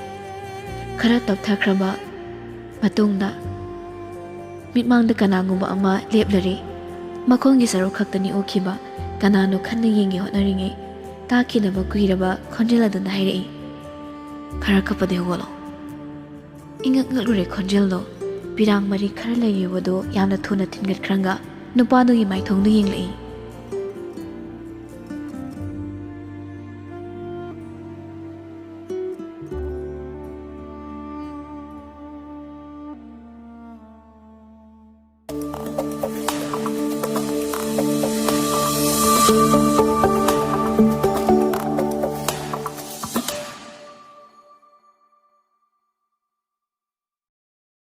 ꯈꯔ ꯇꯞꯊꯈ꯭ꯔꯕ ꯃꯇꯨꯡꯗ ꯃꯤꯠꯃꯥꯡꯗ ꯀꯅꯥꯒꯨꯝꯕ ꯑꯃ ꯂꯦꯞꯂꯔꯦ꯫ ꯃꯈꯣꯡꯒꯤ ꯁꯔꯨꯛ ꯈꯛꯇꯅꯤ ꯎꯈꯤꯕ꯫ ꯀꯅꯥꯅꯣ ꯈꯟꯅ ꯌꯦꯡꯒꯦ ꯍꯣꯠꯅꯔꯤꯉꯩ ꯇꯥꯈꯤꯗꯕ ꯀꯨꯏꯔꯕ ꯈꯣꯟꯖꯦꯜ ꯑꯗꯨꯅ ꯍꯥꯏꯔꯛꯏ, "ꯈꯔ ꯀꯞꯄꯗꯤ ꯍꯧꯒꯠꯂꯣ꯫" ꯏꯉꯛ ꯉꯛꯂꯨꯔꯦ ꯈꯣꯟꯖꯦꯜꯗꯣ꯫ ꯄꯤꯔꯥꯡ ꯃꯔꯤ ꯈꯔ ꯂꯩꯔꯤꯕꯗꯨ ꯌꯥꯝꯅ ꯊꯨꯅ ꯊꯤꯟꯒꯠꯈ꯭ꯔꯒ ꯅꯨꯄꯥꯗꯨꯒꯤ ꯃꯥꯏꯊꯣꯡꯗ ꯌꯦꯡꯂꯛꯏ꯫